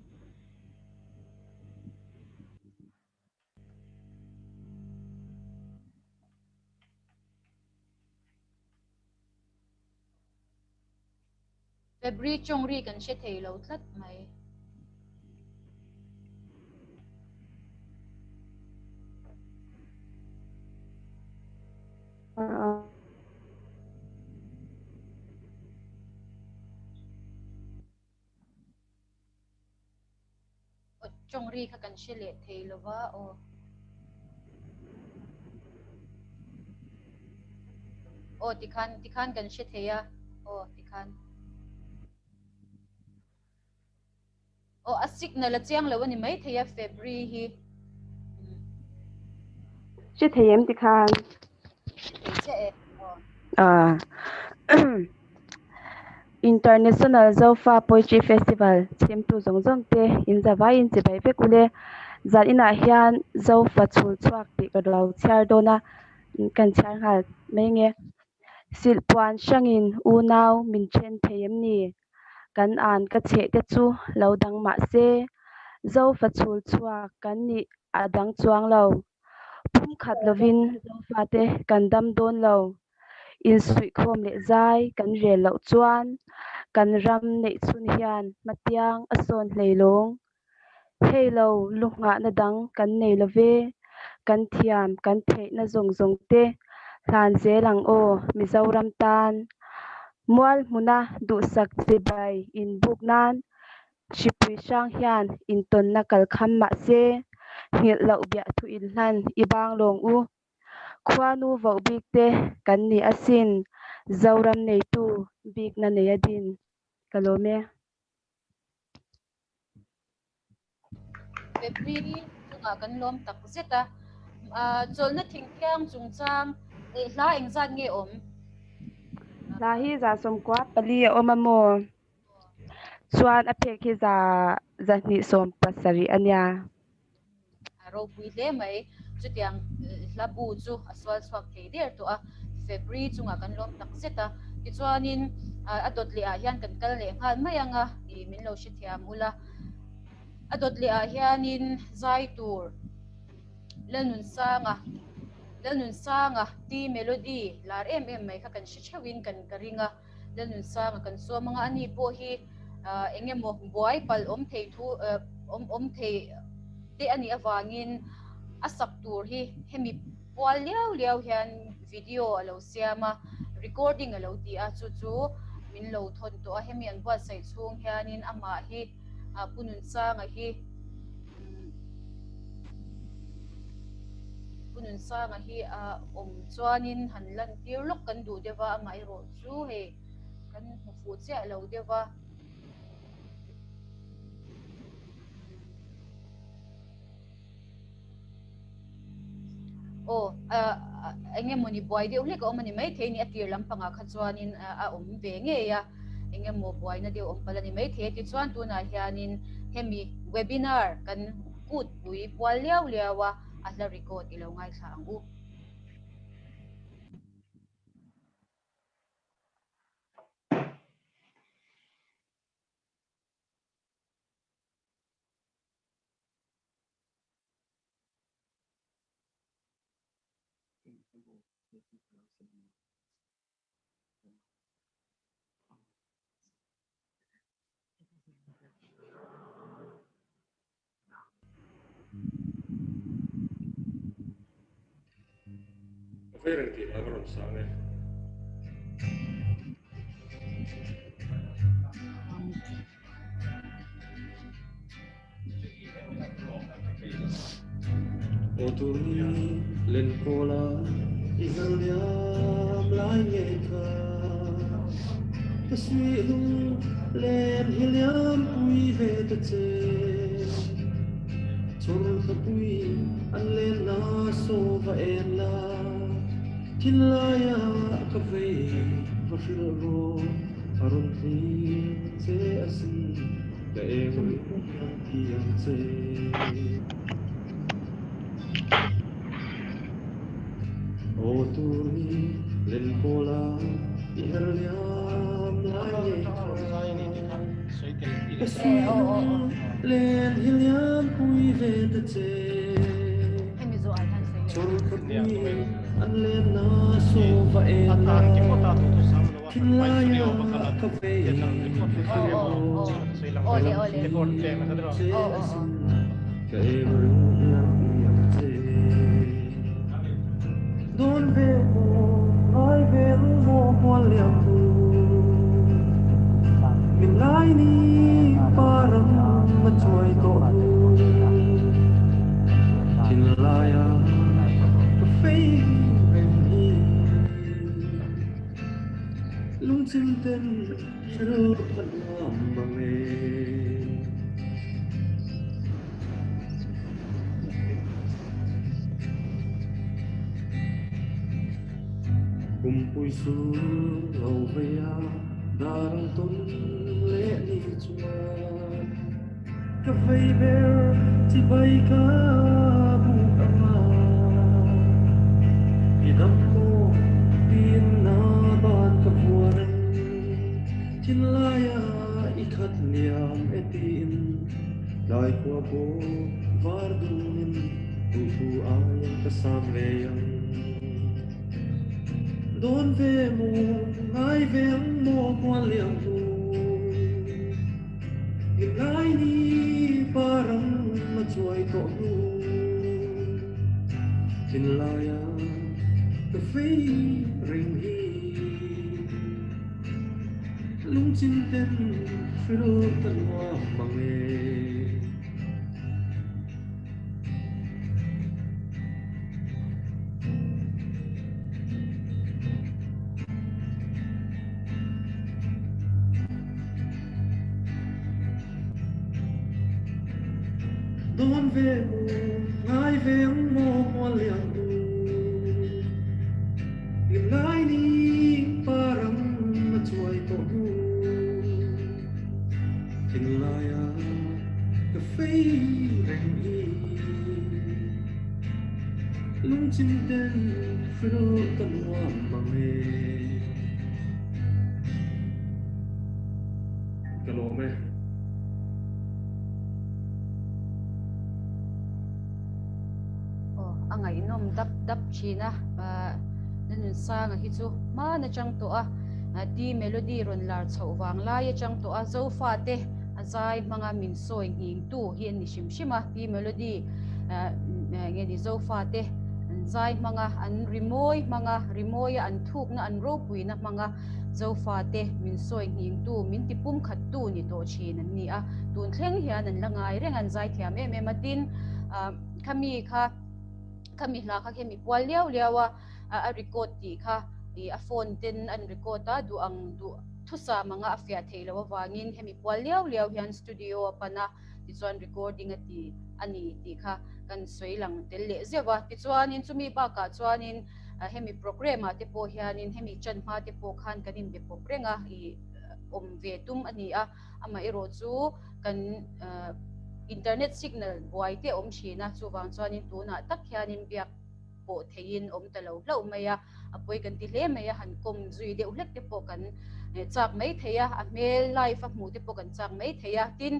February chawng ri kan hre thei lo tlat mai. Chawng ri kha kan hre leh thei lo va aw. Aw tikhan tikhan kan hre thei a aw tikhan. Aw a signal a chiang lo a ni mai thei a February hi. Hre thei em tikhan? Hre thei chiah e aw. Ah. International Zofa Poetry Festival chhimtu zawng zawng te in zavaiin chibai vek ule. Zan inah hian Zofa chhul chhuak tih ka lo chhiar dawn a, kan chhiar nghal mai nge. Silhpuan hrangin unau min then thei em ni? Kan an ka chheh te chu lo dang mah se, Zofa chhul chhuak kan nih a dang chuang lo. Pum khat lovin Zofa te kan dam dawn lo. Insuihkhawm leh zai kan rel loh chuan kan ram neih chhun hian hmatiang a sawn hlei lawng. Hei lo lu nghahna dang kan nei lo ve, kan thiam kan theihna zawng zawng te hlan zel ang aw Mizoram tan. Mual hmuna duhsak chibai inbuk nan hripui hrang hian intawnna kalkham mah se, nghilh loh biah thu inhlan i bang lawng u. Khuanu voh bik te kan ni asin, Zoram neitu bikna nei a din. Ka lawm e. February chungah kan lawm tak zet a, chawlhna thingthiang chungchang leh hla engzat nge awm? Hla hi 94 a awm a maw? Chuan a phek hi 277 a nia. A ropui hle mai. Chutiang hla bu chu a sual chhuak thei der tawh a, February chungah kan lawm tak zet a. Tichuanin a dawt leh ah hian kan kal leh nghal mai ang a, min lo hrethiam ula. A dawt leh ah hianin zai tur Lalnunsanga, Lalnunsanga T Melody lar em em mai kha kan hre theuhin kan ka ring a, Lalnunsanga kan sawm anga ani pawh hi eng emaw buai palh awm thei thu awm awm thei te a nih avangin a sak tur hi hemi pual liau liau hian video a lo siam a, recording a lo ti a, chu chu min lo thawn tawh a, hemi an buatsaih chhung hianin amah hi Pu Nunsanga hi Pu Nunsanga hi a awm chuanin han lan tir lawk kan duh deuh a, amaherawh chu hei kan hmu fuh chiah lo deuh a. Aw, eng emaw ni buai deuh hlek a awm a ni maithei ni, a tir lampangah kha chuanin a awm ve ngei a, eng emaw buaina deuh awm palh a ni maithei a, tichuan tunah hianin hemi webinar kan kutpui pual liau liau a, a hla record i lo ngaithla ang u. Ka vei reng tih hla ka rawn sang e. Aw tur ni len kawla i hnar liam lai ngei kha ka suih lung len hi liam pui ve ta che chawr ka pui an len na saw va en la thinlaia ka vei va hrilh rawh a rawn hlim che asin ka eng ring thiam che. Aw tur ni len kawla i her liam lai ngei kha ka suih lung len hi liam pui ve ta che chawr ka pui an len na saw va en la thinlaia ka vei che asin ka eng ring hian pui ang che dawn ve maw ngai ve maw mual liam tu min lai ni parang a chuai tawh hnu thinlaia ka fei reng hi lungchim ten hrilh ka nuam mang e. Kumpui su lo vei a dar ang tawn leh ni chuan ka vei ber chibai ka buk anga i dam maw tiin na ban ka vuah reng thinlaia i khat liam e tiin tlai khua bawk var dunin duhtu aiin ka sam ve ang. Dawn ve maw ngai ve ang maw mual liam hnu hlim lai ni parang a chuai tawh hnu thinlaia ka fei reng hi. Lungchim ten hrilh ka nuam mang e. Dawn ve maw, ngai ve ang maw mual lian tu. Hlim lai ni parang a chuai tawh hnu. Thinlaia ka fei reng hi. Lungchim ten hrilh ka nuam mang e. Ka lawm e. Aw, a ngaihnawm dap dap thin a, Nanunsanga hi chu hman atang tawh a, T Melody rawn lar chhoh vang lai atang tawh a, Zofate a zai hmanga min sawi nghingtu hi an ni hrim hrim a, T Melody nge ni Zofate an zai hmanga an rimawi hmanga rimawia an thukna an ropuina hmanga Zofate min sawi nghingtu min ti pumkhattu ni tawh thin an ni a, tun thleng hian an la ngai reng a, an zai thiam em em a, tin khami kha khami hla kha khi mi pual liau liau a, a record tih kha ih a phone ten an record a, duh ang duh thusam anga a fiah theih loh avangin hemi pual liau liau hian studio a pan a, tichuan recording a ti a ni tih kha kan sawi lang tel leh zeuh a, tichuanin chumi bakah chuanin hemi program ah te pawh hianin hemi chan hma te pawh khan kan inbe pawp reng a, ih awm ve tum a ni a, amaherawh chu kan internet signal buai te a awm thin a, chuvang chuanin tunah tak hianin biak pawh theiin awm ta lo hlauh mai a, a pawi kan ti hle mai a, han kawm zui deuh hlek te pawh kan chak mai thei a, a hmel live a hmuh te pawh kan chak mai thei a, tin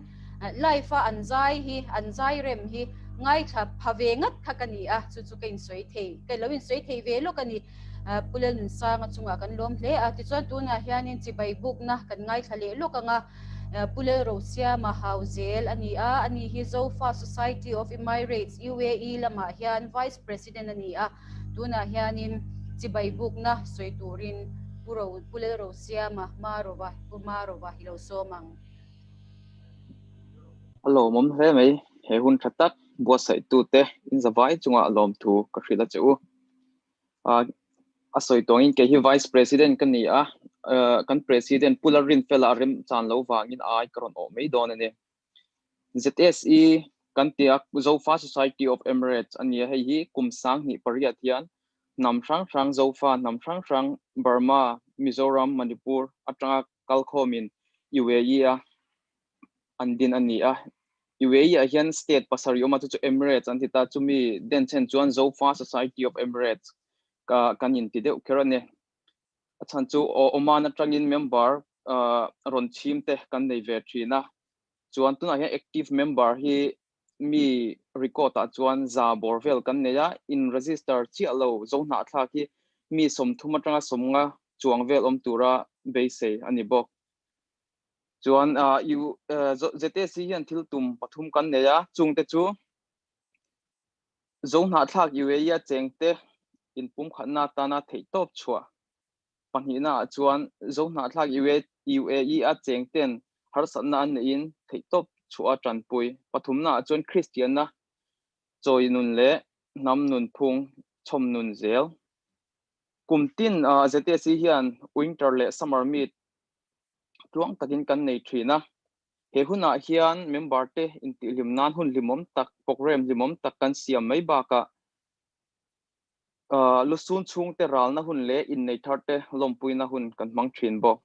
live a an zai hi an zai rem hi ngaithla pha ve ngat kha ka ni a, chu chu ka insawi thei, ka lo insawi thei ve lawk a ni, Pu Lalnunsanga chungah kan lawm hle a, tichuan tunah hianin chibai bukna kan ngaithla leh lawk ang a. Pu Lalrosiama Hauzel a ni a, ani hi Zofa Society of Emirates, UAE, lamah hian Vice President a ni a, tunah hianin chibai bukna sawi turin Pu Ro, Pu Lalrosiama Marova, Pu Marova hi lo sawm ang. A lawmawm hle mai, he hun tha tak buatsaih tute in zavai chungah lawmthu ka hrilh a che u. A sawi tawngin kei hi Vice President ka ni a, kan President Pu Lalrinfela a remchan lo vangin ai ka rawn awh mai dawn a ni. ZSE kan tia Zofa Society of Emirates a ni a, hei hi kum 2008 hian hnam hrang hrang Zofa hnam hrang hrang Burma, Mizoram, Manipur atanga kalkhawmin UAE a an din a ni a. UAE ah hian state pasarih awm a, chu chu Emirates an ti ta. Chumi denchhen chuan Zofa Society of Emirates ka kan inti deuh kher a ni. A chhan chu Oman atangin member rawn chhim te kan nei ve thin a. Chuan tunah hian active member hi mi record ah chuan za bawr vel kan nei a, in register chiah lo Zohnahthlak hi mi 30 atanga 50 chuang vel awm tura beisei a ni bawk. Chuan U ZSC hian thil tum pathum kan nei a, chungte chu Zohnahthlak UAE a chengte inpumkhatna atana theihtawp chhuah pahnihna ah chuan Zohnahthlak UAE a chengten harsatna an neihin theihtawp chhuah a tanpui pathumna ah chuan Kristianna chawi nun leh hnam nunphung chhawm nun zel. Kum tin ZSC hian Winter leh Summer Meet tluang takin kan nei thin a, he hunah hian member te intihhlim nan hun hlimawm tak, program hlimawm tak kan siam mai bakah lusun chhungte ralna hun leh innei thar te lawmpuina hun kan hmang thin bawk.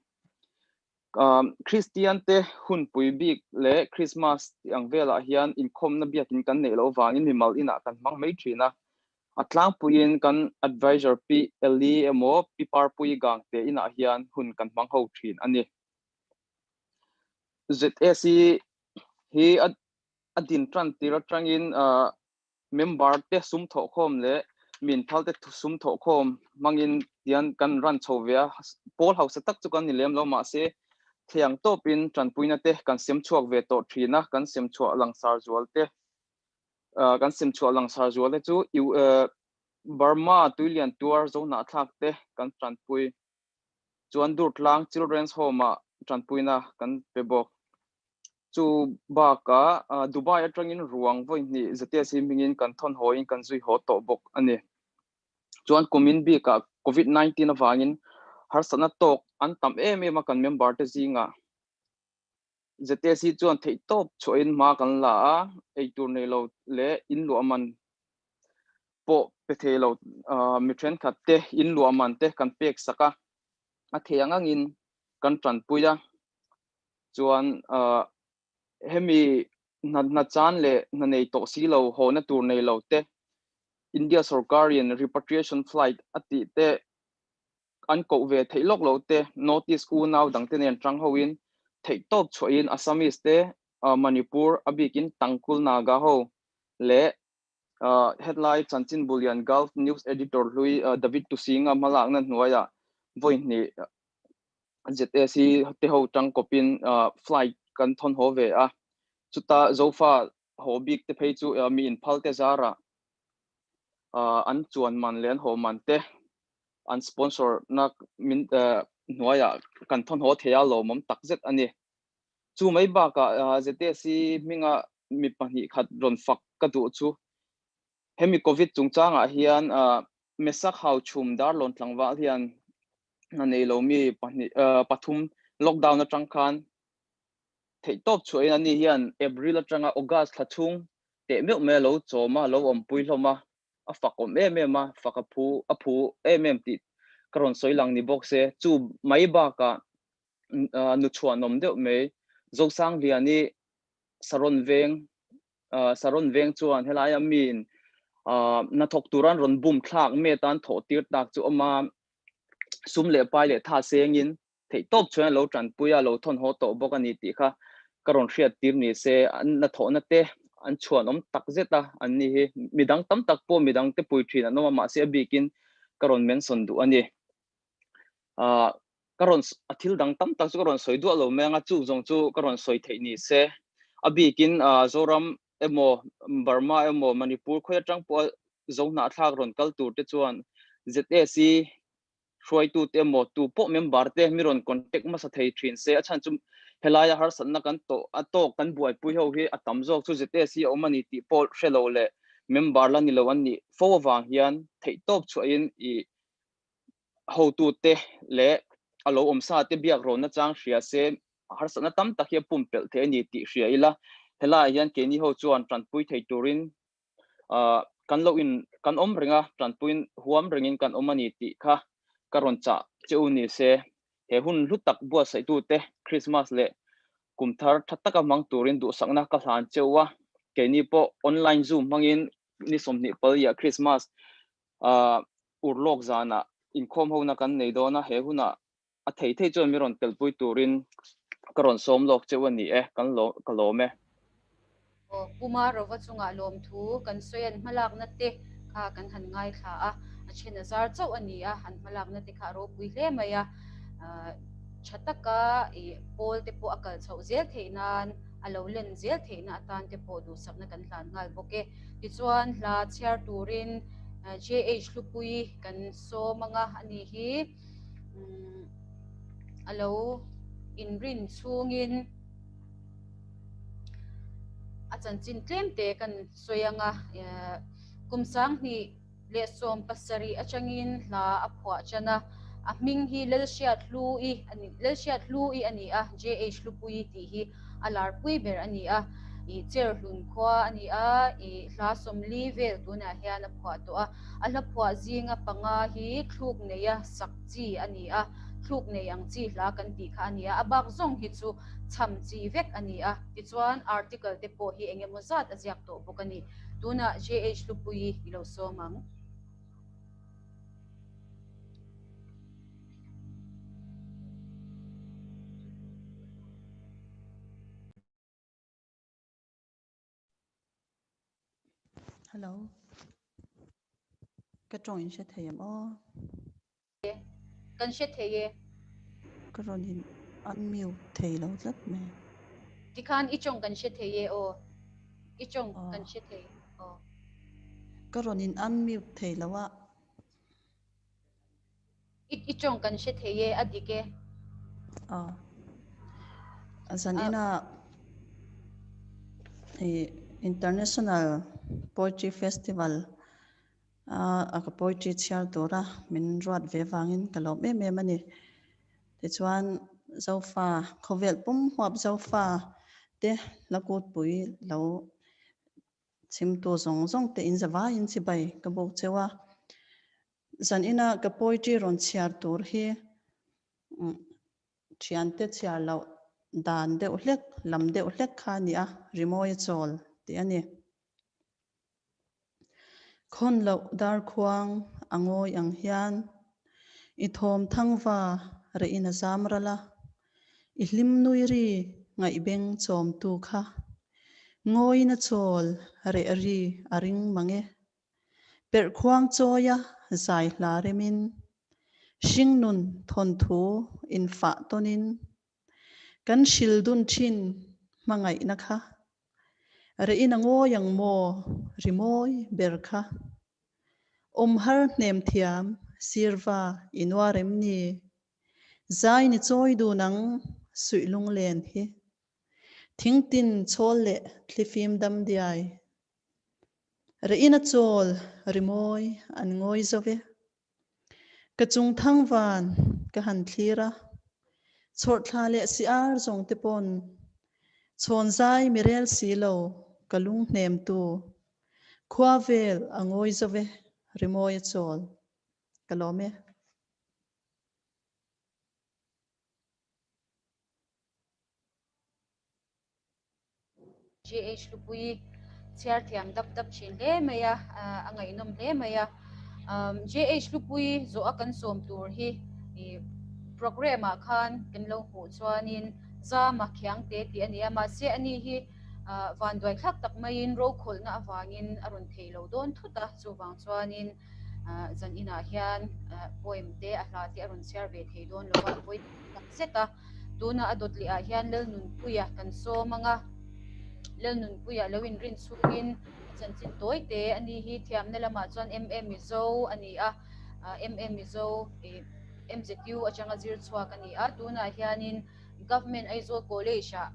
Kristian te hunpui bik leh Christmas tih ang velah hian inkhawmna biakin kan neih loh vangin mimal inah kan hmang mai thin a, A tlangpuiin kan advisor Pi Eli emaw Pi Parpui gang te inah hian hun kan hmang ho thin a ni. ZSC hi a din tan tir atangin member te sum thawhkhawm leh min phal te sum thawhkhawm hmangin tian kan ran chho ve a, pawl hausa tak chu kan ni lem lo mahse thiang tawpin tanpuina te kan sem chhuak ve tawh thin a, kan sem chhuah langsar zual te kan sem chhuah langsar zual te chu Burma tuilian tuar Zohnahthlak te kan tanpui. Chuan Durtlang Children's Home ah tanpuina kan pe bawk. Chu bakah Dubai atangin ruang vawi hnih ZSC hmingin kan thawn hawiin kan zui haw tawh bawk a ni. Chuan kumin bikah Covid-19 avangin harsatna tawk an tam em em a kan member te zingah. ZSC chuan theihtawp chhuahin hma kan la a, eitur nei lo leh in luah man pawh pe thei lo mi thenkhat te in luah man te kan pek sak a, a thei ang angin kan tanpui a. Chuan hemi hna chan leh hna nei tawh si lo hawna tur nei lo te India sorkarin repatriation flight a tih te an koh ve theih lawk lo te notice unau dangte nen tang hoin theihtawp chhuahin Assamese te Manipur a bikin Tangkhul Naga ho leh hetlai chanchin bulian Gulf News editor hlui David Tusinga hmalakna hnuaiah vawi hnih ZAC te ho tang kawpin flight kan thawn haw ve a. Chuta Zofa haw bik te phei chu mi inphal te zarah an chuan man leh an haw man te an sponsor na min hnuaiah kan thawn haw thei a lawmawm takzet a ni. Chu mai bakah ZAC hminga mi pahnih khat rawn fak ka duh chu hemi Covid chungchangah hian Mesak hau chhum darlawn tlangval hian a nei lo mi pahnih pathum lockdown atang khan theihtawp chhuahin ani hian April atanga August thla chhung teh meuh mai a lo chawm a, lo awmpui hlawm a, a fak awm em em a, fak a phu a phu em em tih ka rawn sawi lang ni bawk se. Chu mai bakah nu chhuanawm deuh mai Zosangliani Saron veng Saron veng chuan helaia miin hnathawk turan rawn bum thlak me tan thawh tir tak chu awm a, sum leh pai leh tha sengin theihtawp chuan a lo tanpui a, lo thawn haw tawh bawk a ni tih kha ka rawn hriat tir ni se, an hnathawhna te an chhuan awm tak zet a, an ni hi midang tam tak pawh midang te pui thin an awm a, mahse a bikin ka rawn mention duh a ni. Ka rawn a thil dang tam tak chu ka rawn sawi duah lo mai anga chu zawng chu ka rawn sawi theih ni se, a bikin Zoram emaw Burma emaw Manipur khawi atang pawha zo hnahthlak rawn kal tur te chuan ZAC hruaitute emaw tu pawh member te mi rawn contact hmasa thei thin se, a chhan chu helaia harsatna kan tawh a tawk kan buaipui ho hi a tam zawk chu ZAC a awm a ni tih pawh hre lo leh member la ni lo an nih fo avang hian theihtawp chhuahin i hotute leh a lo awm sa te biak rawnna chang hria se harsatna tam tak hi a pumpelh thei a ni tih hria ila, helaiah hian keini ho chuan tanpui thei turin kan lo in kan awm reng a, tanpuiin huam rengin kan awm a ni tih kha ka rawn chah che u ni se. He hun hlu tak buatsaihtute Christmas leh kum thar tha taka hmang turin duhsakna ka hlan che u a, keini pawh online zoom hmangin ni 24 ah Christmas urlawk zanah inkhawm hona kan nei dawn a, he hunah a thei thei chuan mi rawn telpui turin ka rawn sawm lawk cheu a ni e, kan lo ka lawm e. Aw, Puma Rova chungah lawmthu kan sawi an hmalakna te kha kan han ngaithla a, a then a zar chauh a ni a, an hmalakna te kha a ropui hle mai a, tha taka i pawl te pawh a kal chhoh zel theih nan a lo len zel theihna atan te pawh duhsakna kan hlan nghal bawk e. Tichuan hla chhiar turin JH Hlupui kan sawm anga a ni hi a lo inrin chhungin a chanchin tlem te kan sawi anga kum 2017 atangin hla a phuah tan a, a hming hi Lalhriat Hlui a ni Lalhriat Hlui a ni a, JH Hlupui tih hi a larpui ber a ni a, ih chair hlun khua a ni a, ih hla 40 vel tunah hian a phuah tawh a, a hla phuah zinga panga hi thluk neia sak chi a ni a, thluk nei ang chi hla kan tih kha a ni a, a bak zawng hi chu cham chi vek a ni a, tichuan article te pawh hi eng emaw zat a ziak tawh bawk a ni. Tunah JH Hlupui i lo sawm ang. Hello. Ka tawng in hre thei em aw? Kan hre thei e. Ka rawn in unmute thei lo tlat mai. Tikhan i tawng kan hre thei e aw. I tawng kan hre thei aw. Ka rawn in unmute thei lo a. I tawng kan hre thei e, a dik e. Aw. Zan ina International Poetry Festival a ka poetry chhiar tura min ruat ve vangin ka lawm em em a ni. Tichuan Zofa khawvel pum huap Zofa te hla kutpui lo chhimtu zawng zawng te in zavaiin chibai ka buk cheu a. Zan ina ka poetry rawn chhiar tur hi Thiante chhiar loh dan deuh hlek, lam deuh hlek kha a ni a, rimawi a chawl tih a ni. Khawn loh darkhuang a ngawi ang hian i thawm thangva reh in a zam ral a, i hlim nui ri ngaihbeng chawmtu kha ngawiin a chawl reh ri a ring mang e. Perhkhuang chawia zai hla remin, hringnun thawnthu infah tawnin, kan hril dun thin hmangaihna kha, rehin a ngawi ang maw rimawi ber kha. Awm har hnem thiam sirva i nuar em ni? Zai ni chawi dun ang suih lunglen hi. Thingtin chawl leh thlifim dam diai. Rehin a chawl rimawi an ngawi zo ve. Ka chung thang van ka han thlir a, chhawrhthla leh si ar zawng te pawn chhawn zai mi rel si lo ka lung hnem tu khua vel a ngawi zo ve rimawi a chawl ka lawm e. GH Lupui chhiar thiam dap dap thin hle mai a, a ngaihnawm hle mai a. GH Lupui zawh a kan sawm tur hi program ah khan kan lo hmuh chuanin Zama Khiangte tih a ni a, mahse ani hi vanduai thlak tak maiin rokhawlhna avangin a rawn thei lo dawn thut a, chuvang chuanin zan inah hian poem te a hla te a rawn chhiar ve thei dawn lo a, a pawi tak zet a. Tuna a dawt leh ah hian Lalnunpuia kan sawm ang a, Lalnunpuia lo inrin chhungin a chanchin tawi te a ni hi thiamna lamah chuan MM Mizo a ni a, MM Mizo MZU atanga zir chhuak a ni a, tunah hianin Government Aizawl College ah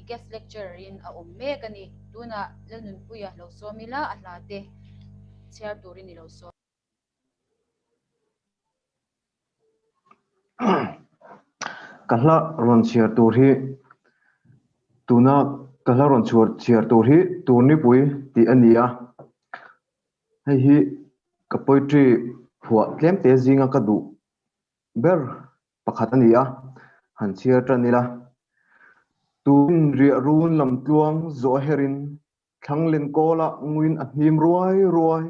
guest lecturer in a awm mek a ni. Tunah Lalnunpuia lo sawm ila a hla te chhiar turin i lo sawm. Ka hla rawn chhiar tur hi tuna ka hla rawn chhuar chhiar tur hi Turnipui tih a ni a, hei hi ka poetry phuah tlem te zinga ka duh ber pakhat a ni a, han chhiar tan ila. Tun riah run lam tluang zawh herin Thlanglin kawlah nguin a hnim ruai ruai,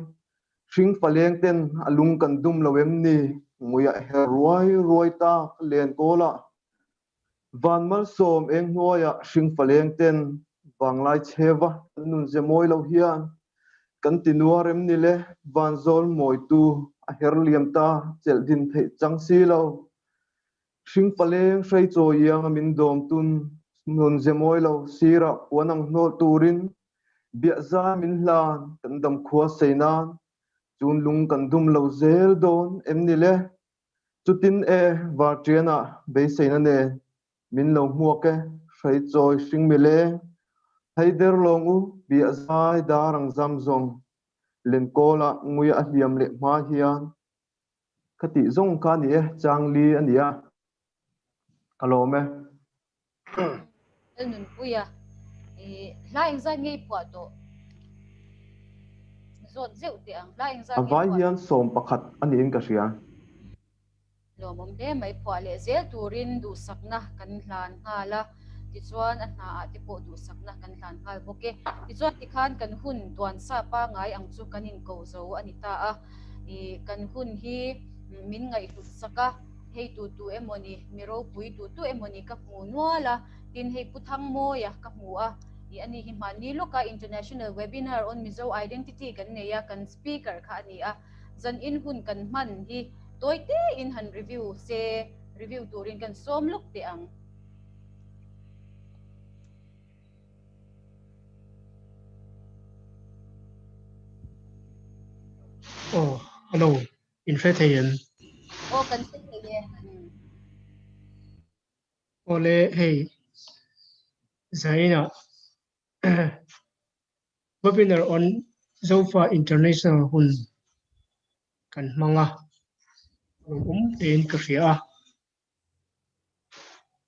hring faleng ten a lung kan dum lo em ni? Ngui a her ruai ruai tak len kawlah. Van malsawm eng hnuaiah hring faleng ten vanglai chheva kan nun ze mawi lo hian kan ti nuar em ni le? Van zawl mawitu a her liam ta chelh din theih chang si lo. Hring paleng hrei chaw iang a min dawm tun nun ze mawi lo sirah puan ang hnawl turin biah zai min hlan kan dam khua sei nan chun lung kan dum lo zel dawn em ni le? Chutin e varṭianah beiseina nen min lo hmuak e hrei chawi hring mi leng haider lawng u biah zai dar ang zam zawng lenkawlah ngui a hliam leh hma hian Ka tih zawng kha a ni e, chang li a ni a, ka lawm e. Lalnunpuia, i hla engzat nge i phuah tawh? Zawt zeuh teh ang, hla engzat A nge i vai phuah hian tawh? 11 a niin ka hria. Lawmawm hle mai, phuah leh zel turin duhsakna kan hlan nghal a, tichuan a hna ah te pawh duhsakna kan hlan nghal bawk e. Tichuan tikhan kan hun tuansa pangai ang chu kan inko zo a ni ta a. I kan hun hi min ngaihhlut sak a, hei tu tu emawni, mi ropui tu tu emawni ka hmu nual a, tin hei Pu Thangmawia ka hmu a, i ani hi hmanni lawka International Webinar on Mizo Identity kan nei a, kan speaker kha a ni a, zan in hun kan hman hi tawi te in han review se, review turin kan sawm lawk teh ang. Aw, hello, in hre thei em? Aw, kan hre thei e. Aw le, hei, Zaina webinar on Zofa International hun kan hmang a, lawmawm hlein ka hria a.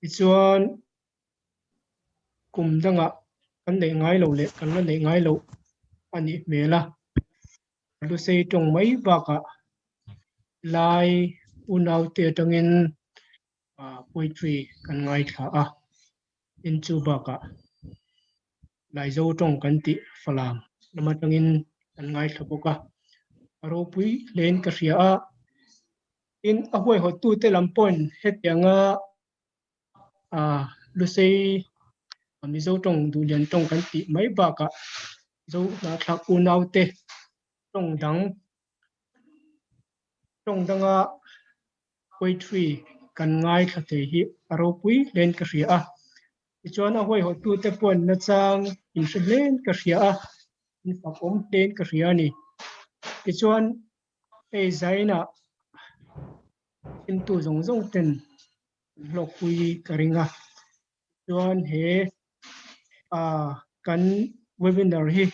Tichuan kum dangah kan neih ngai loh leh kan la neih ngai loh a nih hmel a. Lusei tawng mai bakah Lai unaute atangin poetry kan ngaithla a, in chu bakah Laizo tawng kan tih Falam lam atangin kan ngaithla bawk a. A ropui hlein ka hria a, tin a huaihawttute lam pawhin hetianga Lusei Mizo tawng Duhlian tawng kan tih mai bakah Zo hnathlak unaute tawng dang tawng danga poetry kan ngaithla thei hi a ropui hlein ka hria a. Tichuan a huaihawttute pawhin nachang inhre hlein ka hria a, infakawm hlein ka hria a ni. Tichuan hei zainah thimtu zawng zawng ten hlawkpui ka ring a. Chuan he kan webinar hi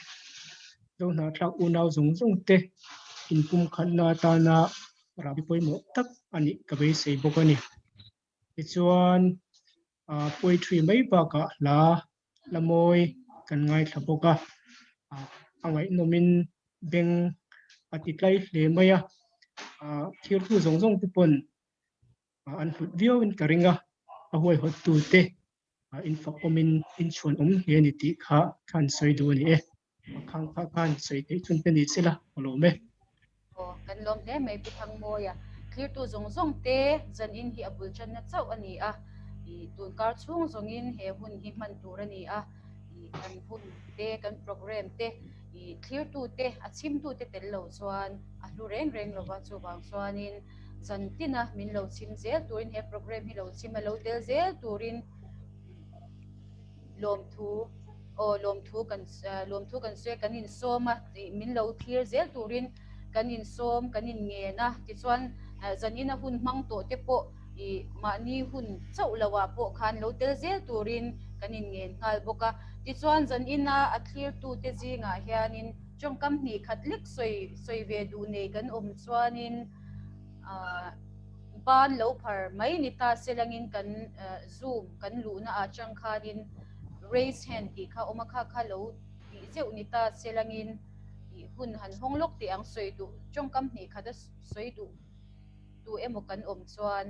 Zohnahthlak unau zawng zawng te inpumkhatna atana rabi pawimawh tak a nih ka beisei bawk a ni. Tichuan poetry mai bakah hla la mawi kan ngaithla bawk a, a ngaihnawmin beng a ti tlai hle mai a, thirtu zawng zawng te pawn an hlut viauin ka ring a, a huaihawttu te infak awmin inchhuan awm hle a ni tih kha khan sawi duh a ni e. Khang kha khan sawi theih chun te ni sela ka lawm e. Aw, kan lawm hle mai Pu Thangmawia. Thlirtu zawng zawng te zanin hi a bul tanna chauh a ni a, i tunkar chhung zawngin he hun hi hman tur a ni a, i kan hun te, kan program te, i thlirtu te, a chhimtu te tel lo chuan a hlu reng reng lova, chuvang chuanin zan tina min lo chhim zel turin he program hi lo chhim a lo tel zel turin lawmthu aw lawmthu kan lawmthu kan sawi kan insawm a min lo thlir zel turin kan insawm kan inngen a tichuan zanin a hun hmang tawh te pawh i mahni hun chauh lo ah pawh khan lo tel zel turin kan inngen nghal bawk a tichuan zanin a a thlirtu te zingah hianin tawngkam hnih khat lek sawi sawi ve duh nei kan awm chuanin ah ban lo phar mai ni ta se langin kan zoom kan luhna ah chang khanin raise hand tih kha awm a kha kha lo tih zeuh ni ta se langin ih hun han hawng lawk tih ang sawi duh tawngkam hnih khat a sawi duh duh emaw kan awm chuan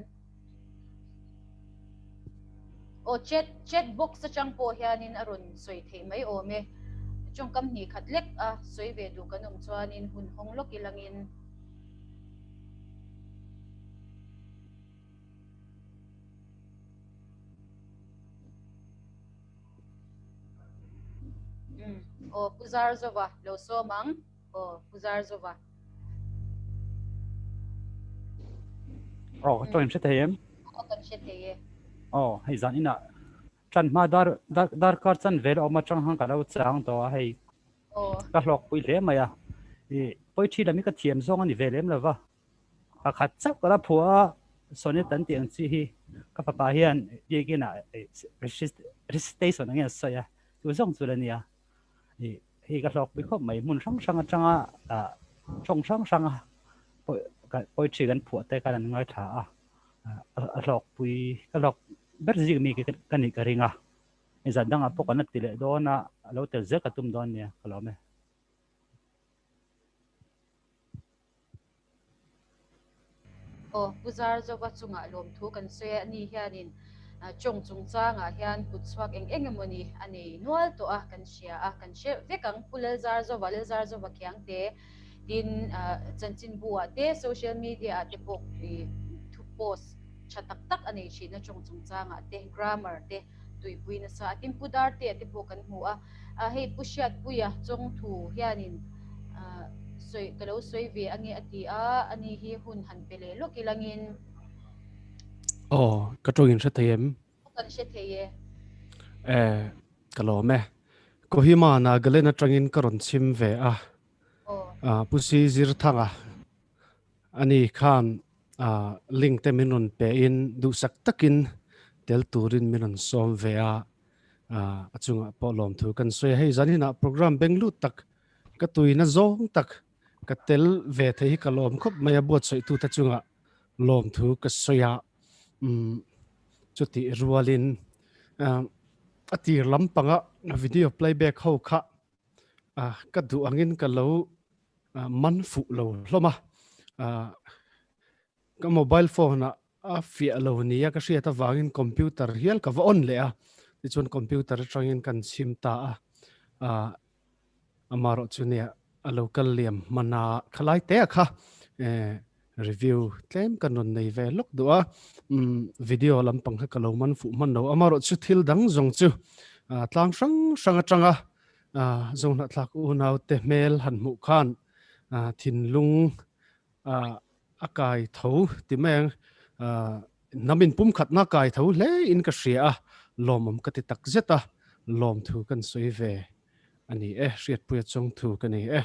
aw chat chat box atang pawh hianin a rawn sawi theih mai awm e tawngkam hnih khat lek a sawi ve duh kan awm chuanin hun hawng lawk ilangin Aw Pu Zarzova lo sawm ang aw Pu Zarzova. Aw ka tawng in hre thei em? Aw kan hre thei e. Aw hei zan inah tan hma dar dar darkar chan vel a awm atang khan ka lo chang tawh a hei ka hlawkpui hle mai a i poetry lam hi ka thiam zawng a ni ve lem lova pakhat chauh ka la phuah a sonnet an tih ang chi hi ka fapa hian biakin ah recitation ang hian a sawi a chu zawng chu la nia i hei ka hlawkpui khawp mai hmun hrang hrang atanga ah tawng hrang hranga poetry kan phuah te khan an ngaithla a a hlawkpui ka hlawk ber zik mi ka nih ka ring a hei zan dangah pawh kan la ti leh dawn a a lo tel zel ka tum dawn nia ka lawm e. Aw Pu Zarzova chungah lawmthu kan sawi a, ani hianin chawng chungchangah hian kut chhuak eng eng emawni a nei nual tawh a kan hria a, kan hre vek ang Pu Lalzarzova, Lalzarzova Khiangte tin chanchinbu ah te social media ah te pawh thu post tha tak tak a nei thin a chawng chungchangah te grammar te tuipui nasa a, tin Pu Dartea te pawh kan hmu a. A hei Pu Hriatpuia chawngthu hianin sawi ka lo sawi ve ange a ti a, ani hi hun han pe leh lawk ilangin. Aw, ka tawngin hre thei em? Kan hre thei e. E, ka lawm e. Kohima Nagaland atangin ka rawn chhim ve a. Aw. Pu Si Zirthanga ani khan link te min rawn pe in duhsak takin tel turin min rawn sawm ve a. A chungah pawh lawmthu kan sawi a. Hei zanin ah program beng lut tak ka tuina zawng tak ka tel ve thei hi ka lawm khawp mai a buatsaih tute chungah lawmthu ka sawi a. Um chutih rualin a tir lampanga video playback ho kha ka duh angin ka lo man fuh lo hlawm a. Ka mobile phone ah a fiah lo nia ka hriat avangin computer hial ka va on leh a, tichuan computer atangin kan chhim ta a, ah amarawh chu nia a lo kal liam hman a, khalai te a kha eh review tlem kan rawn nei ve lawk duh a, umm video lampang kha ka lo man fuh hman lo, amarawh chu thil dang zawng chu ah tlang hrang hrang atanga ah Zohnahthlak unau te hmel han hmuh khan ah thinlung ah a kai tho ti mai ang hnam in pumkhatna kai tho hle in ka hria a lawmawm ka ti tak zet a lawmthu kan sawi ve a ni e Hriatpuia chawngthu ka ni e.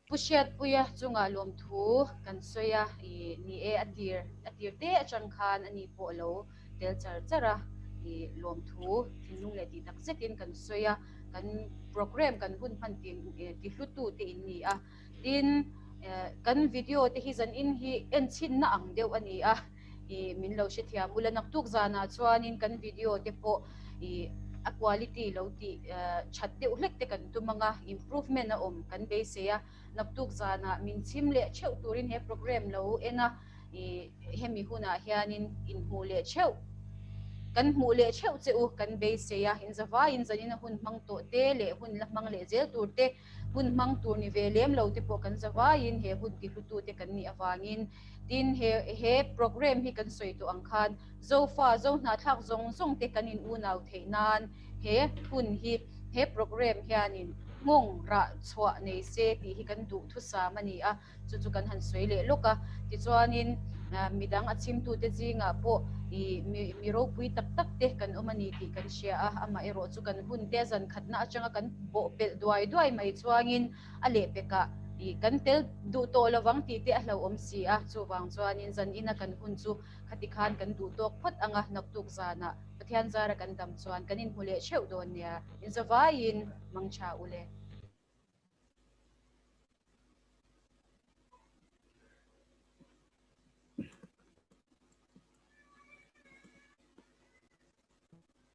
Pu Hriatpuia chungah lawmthu kan sawi a i ni e a tir a tir te atang khan a ni pawh lo tel char char a i lawmthu thinlung leh tih tak zetin kan sawi a kan program kan hun hman ti ti hlutu te in ni a. Tin, kan video te hi zanin hi en chhinna ang deuh a ni a, i min lo hrethiam ula naktuk zanah chuanin kan video te pawh i a quality lo tih that deuh hlek te kan tum ang a, improvement a awm kan beisei a, naktuk zanah min chhim leh theuh turin he program lo en a, i hemi hunah hianin inhmuh leh theuh kan hmuh leh theuh che u kan beisei a, inzavaiin zanin a hun hmang tawh te leh hun la hmang leh zel tur te Hun hmang tur ni ve lem lo te pawh kan zavaiin he hun tihlutu te kan nih avangin tin he he program hi kan sawi tawh ang khan Zofa Zohnahthlak zawng zawng te kan in unau theih nan he hun hi he program hianin nghawng rah chhuah nei se tih hi kan duh thusam a ni a. Chu chu kan han sawi leh lawk a, tichuanin midang a chhimtute zingah pawh i mi mi ropui tak tak te kan awm a ni tih kan hria a, amaherawh chu kan hun te zan khatna atanga kan bawh pelh duai duai mai chuangin a lehpekah i kan tel duh tawh lovang tih te a hlauhawm si a, chuvang chuanin zan ina kan hun chu khati khan kan duh tawk phawt ang a, naktuk zanah Pathian zara kan dam chuan kan inhmu leh theuh dawn nia, inzavaiin mangtha ule.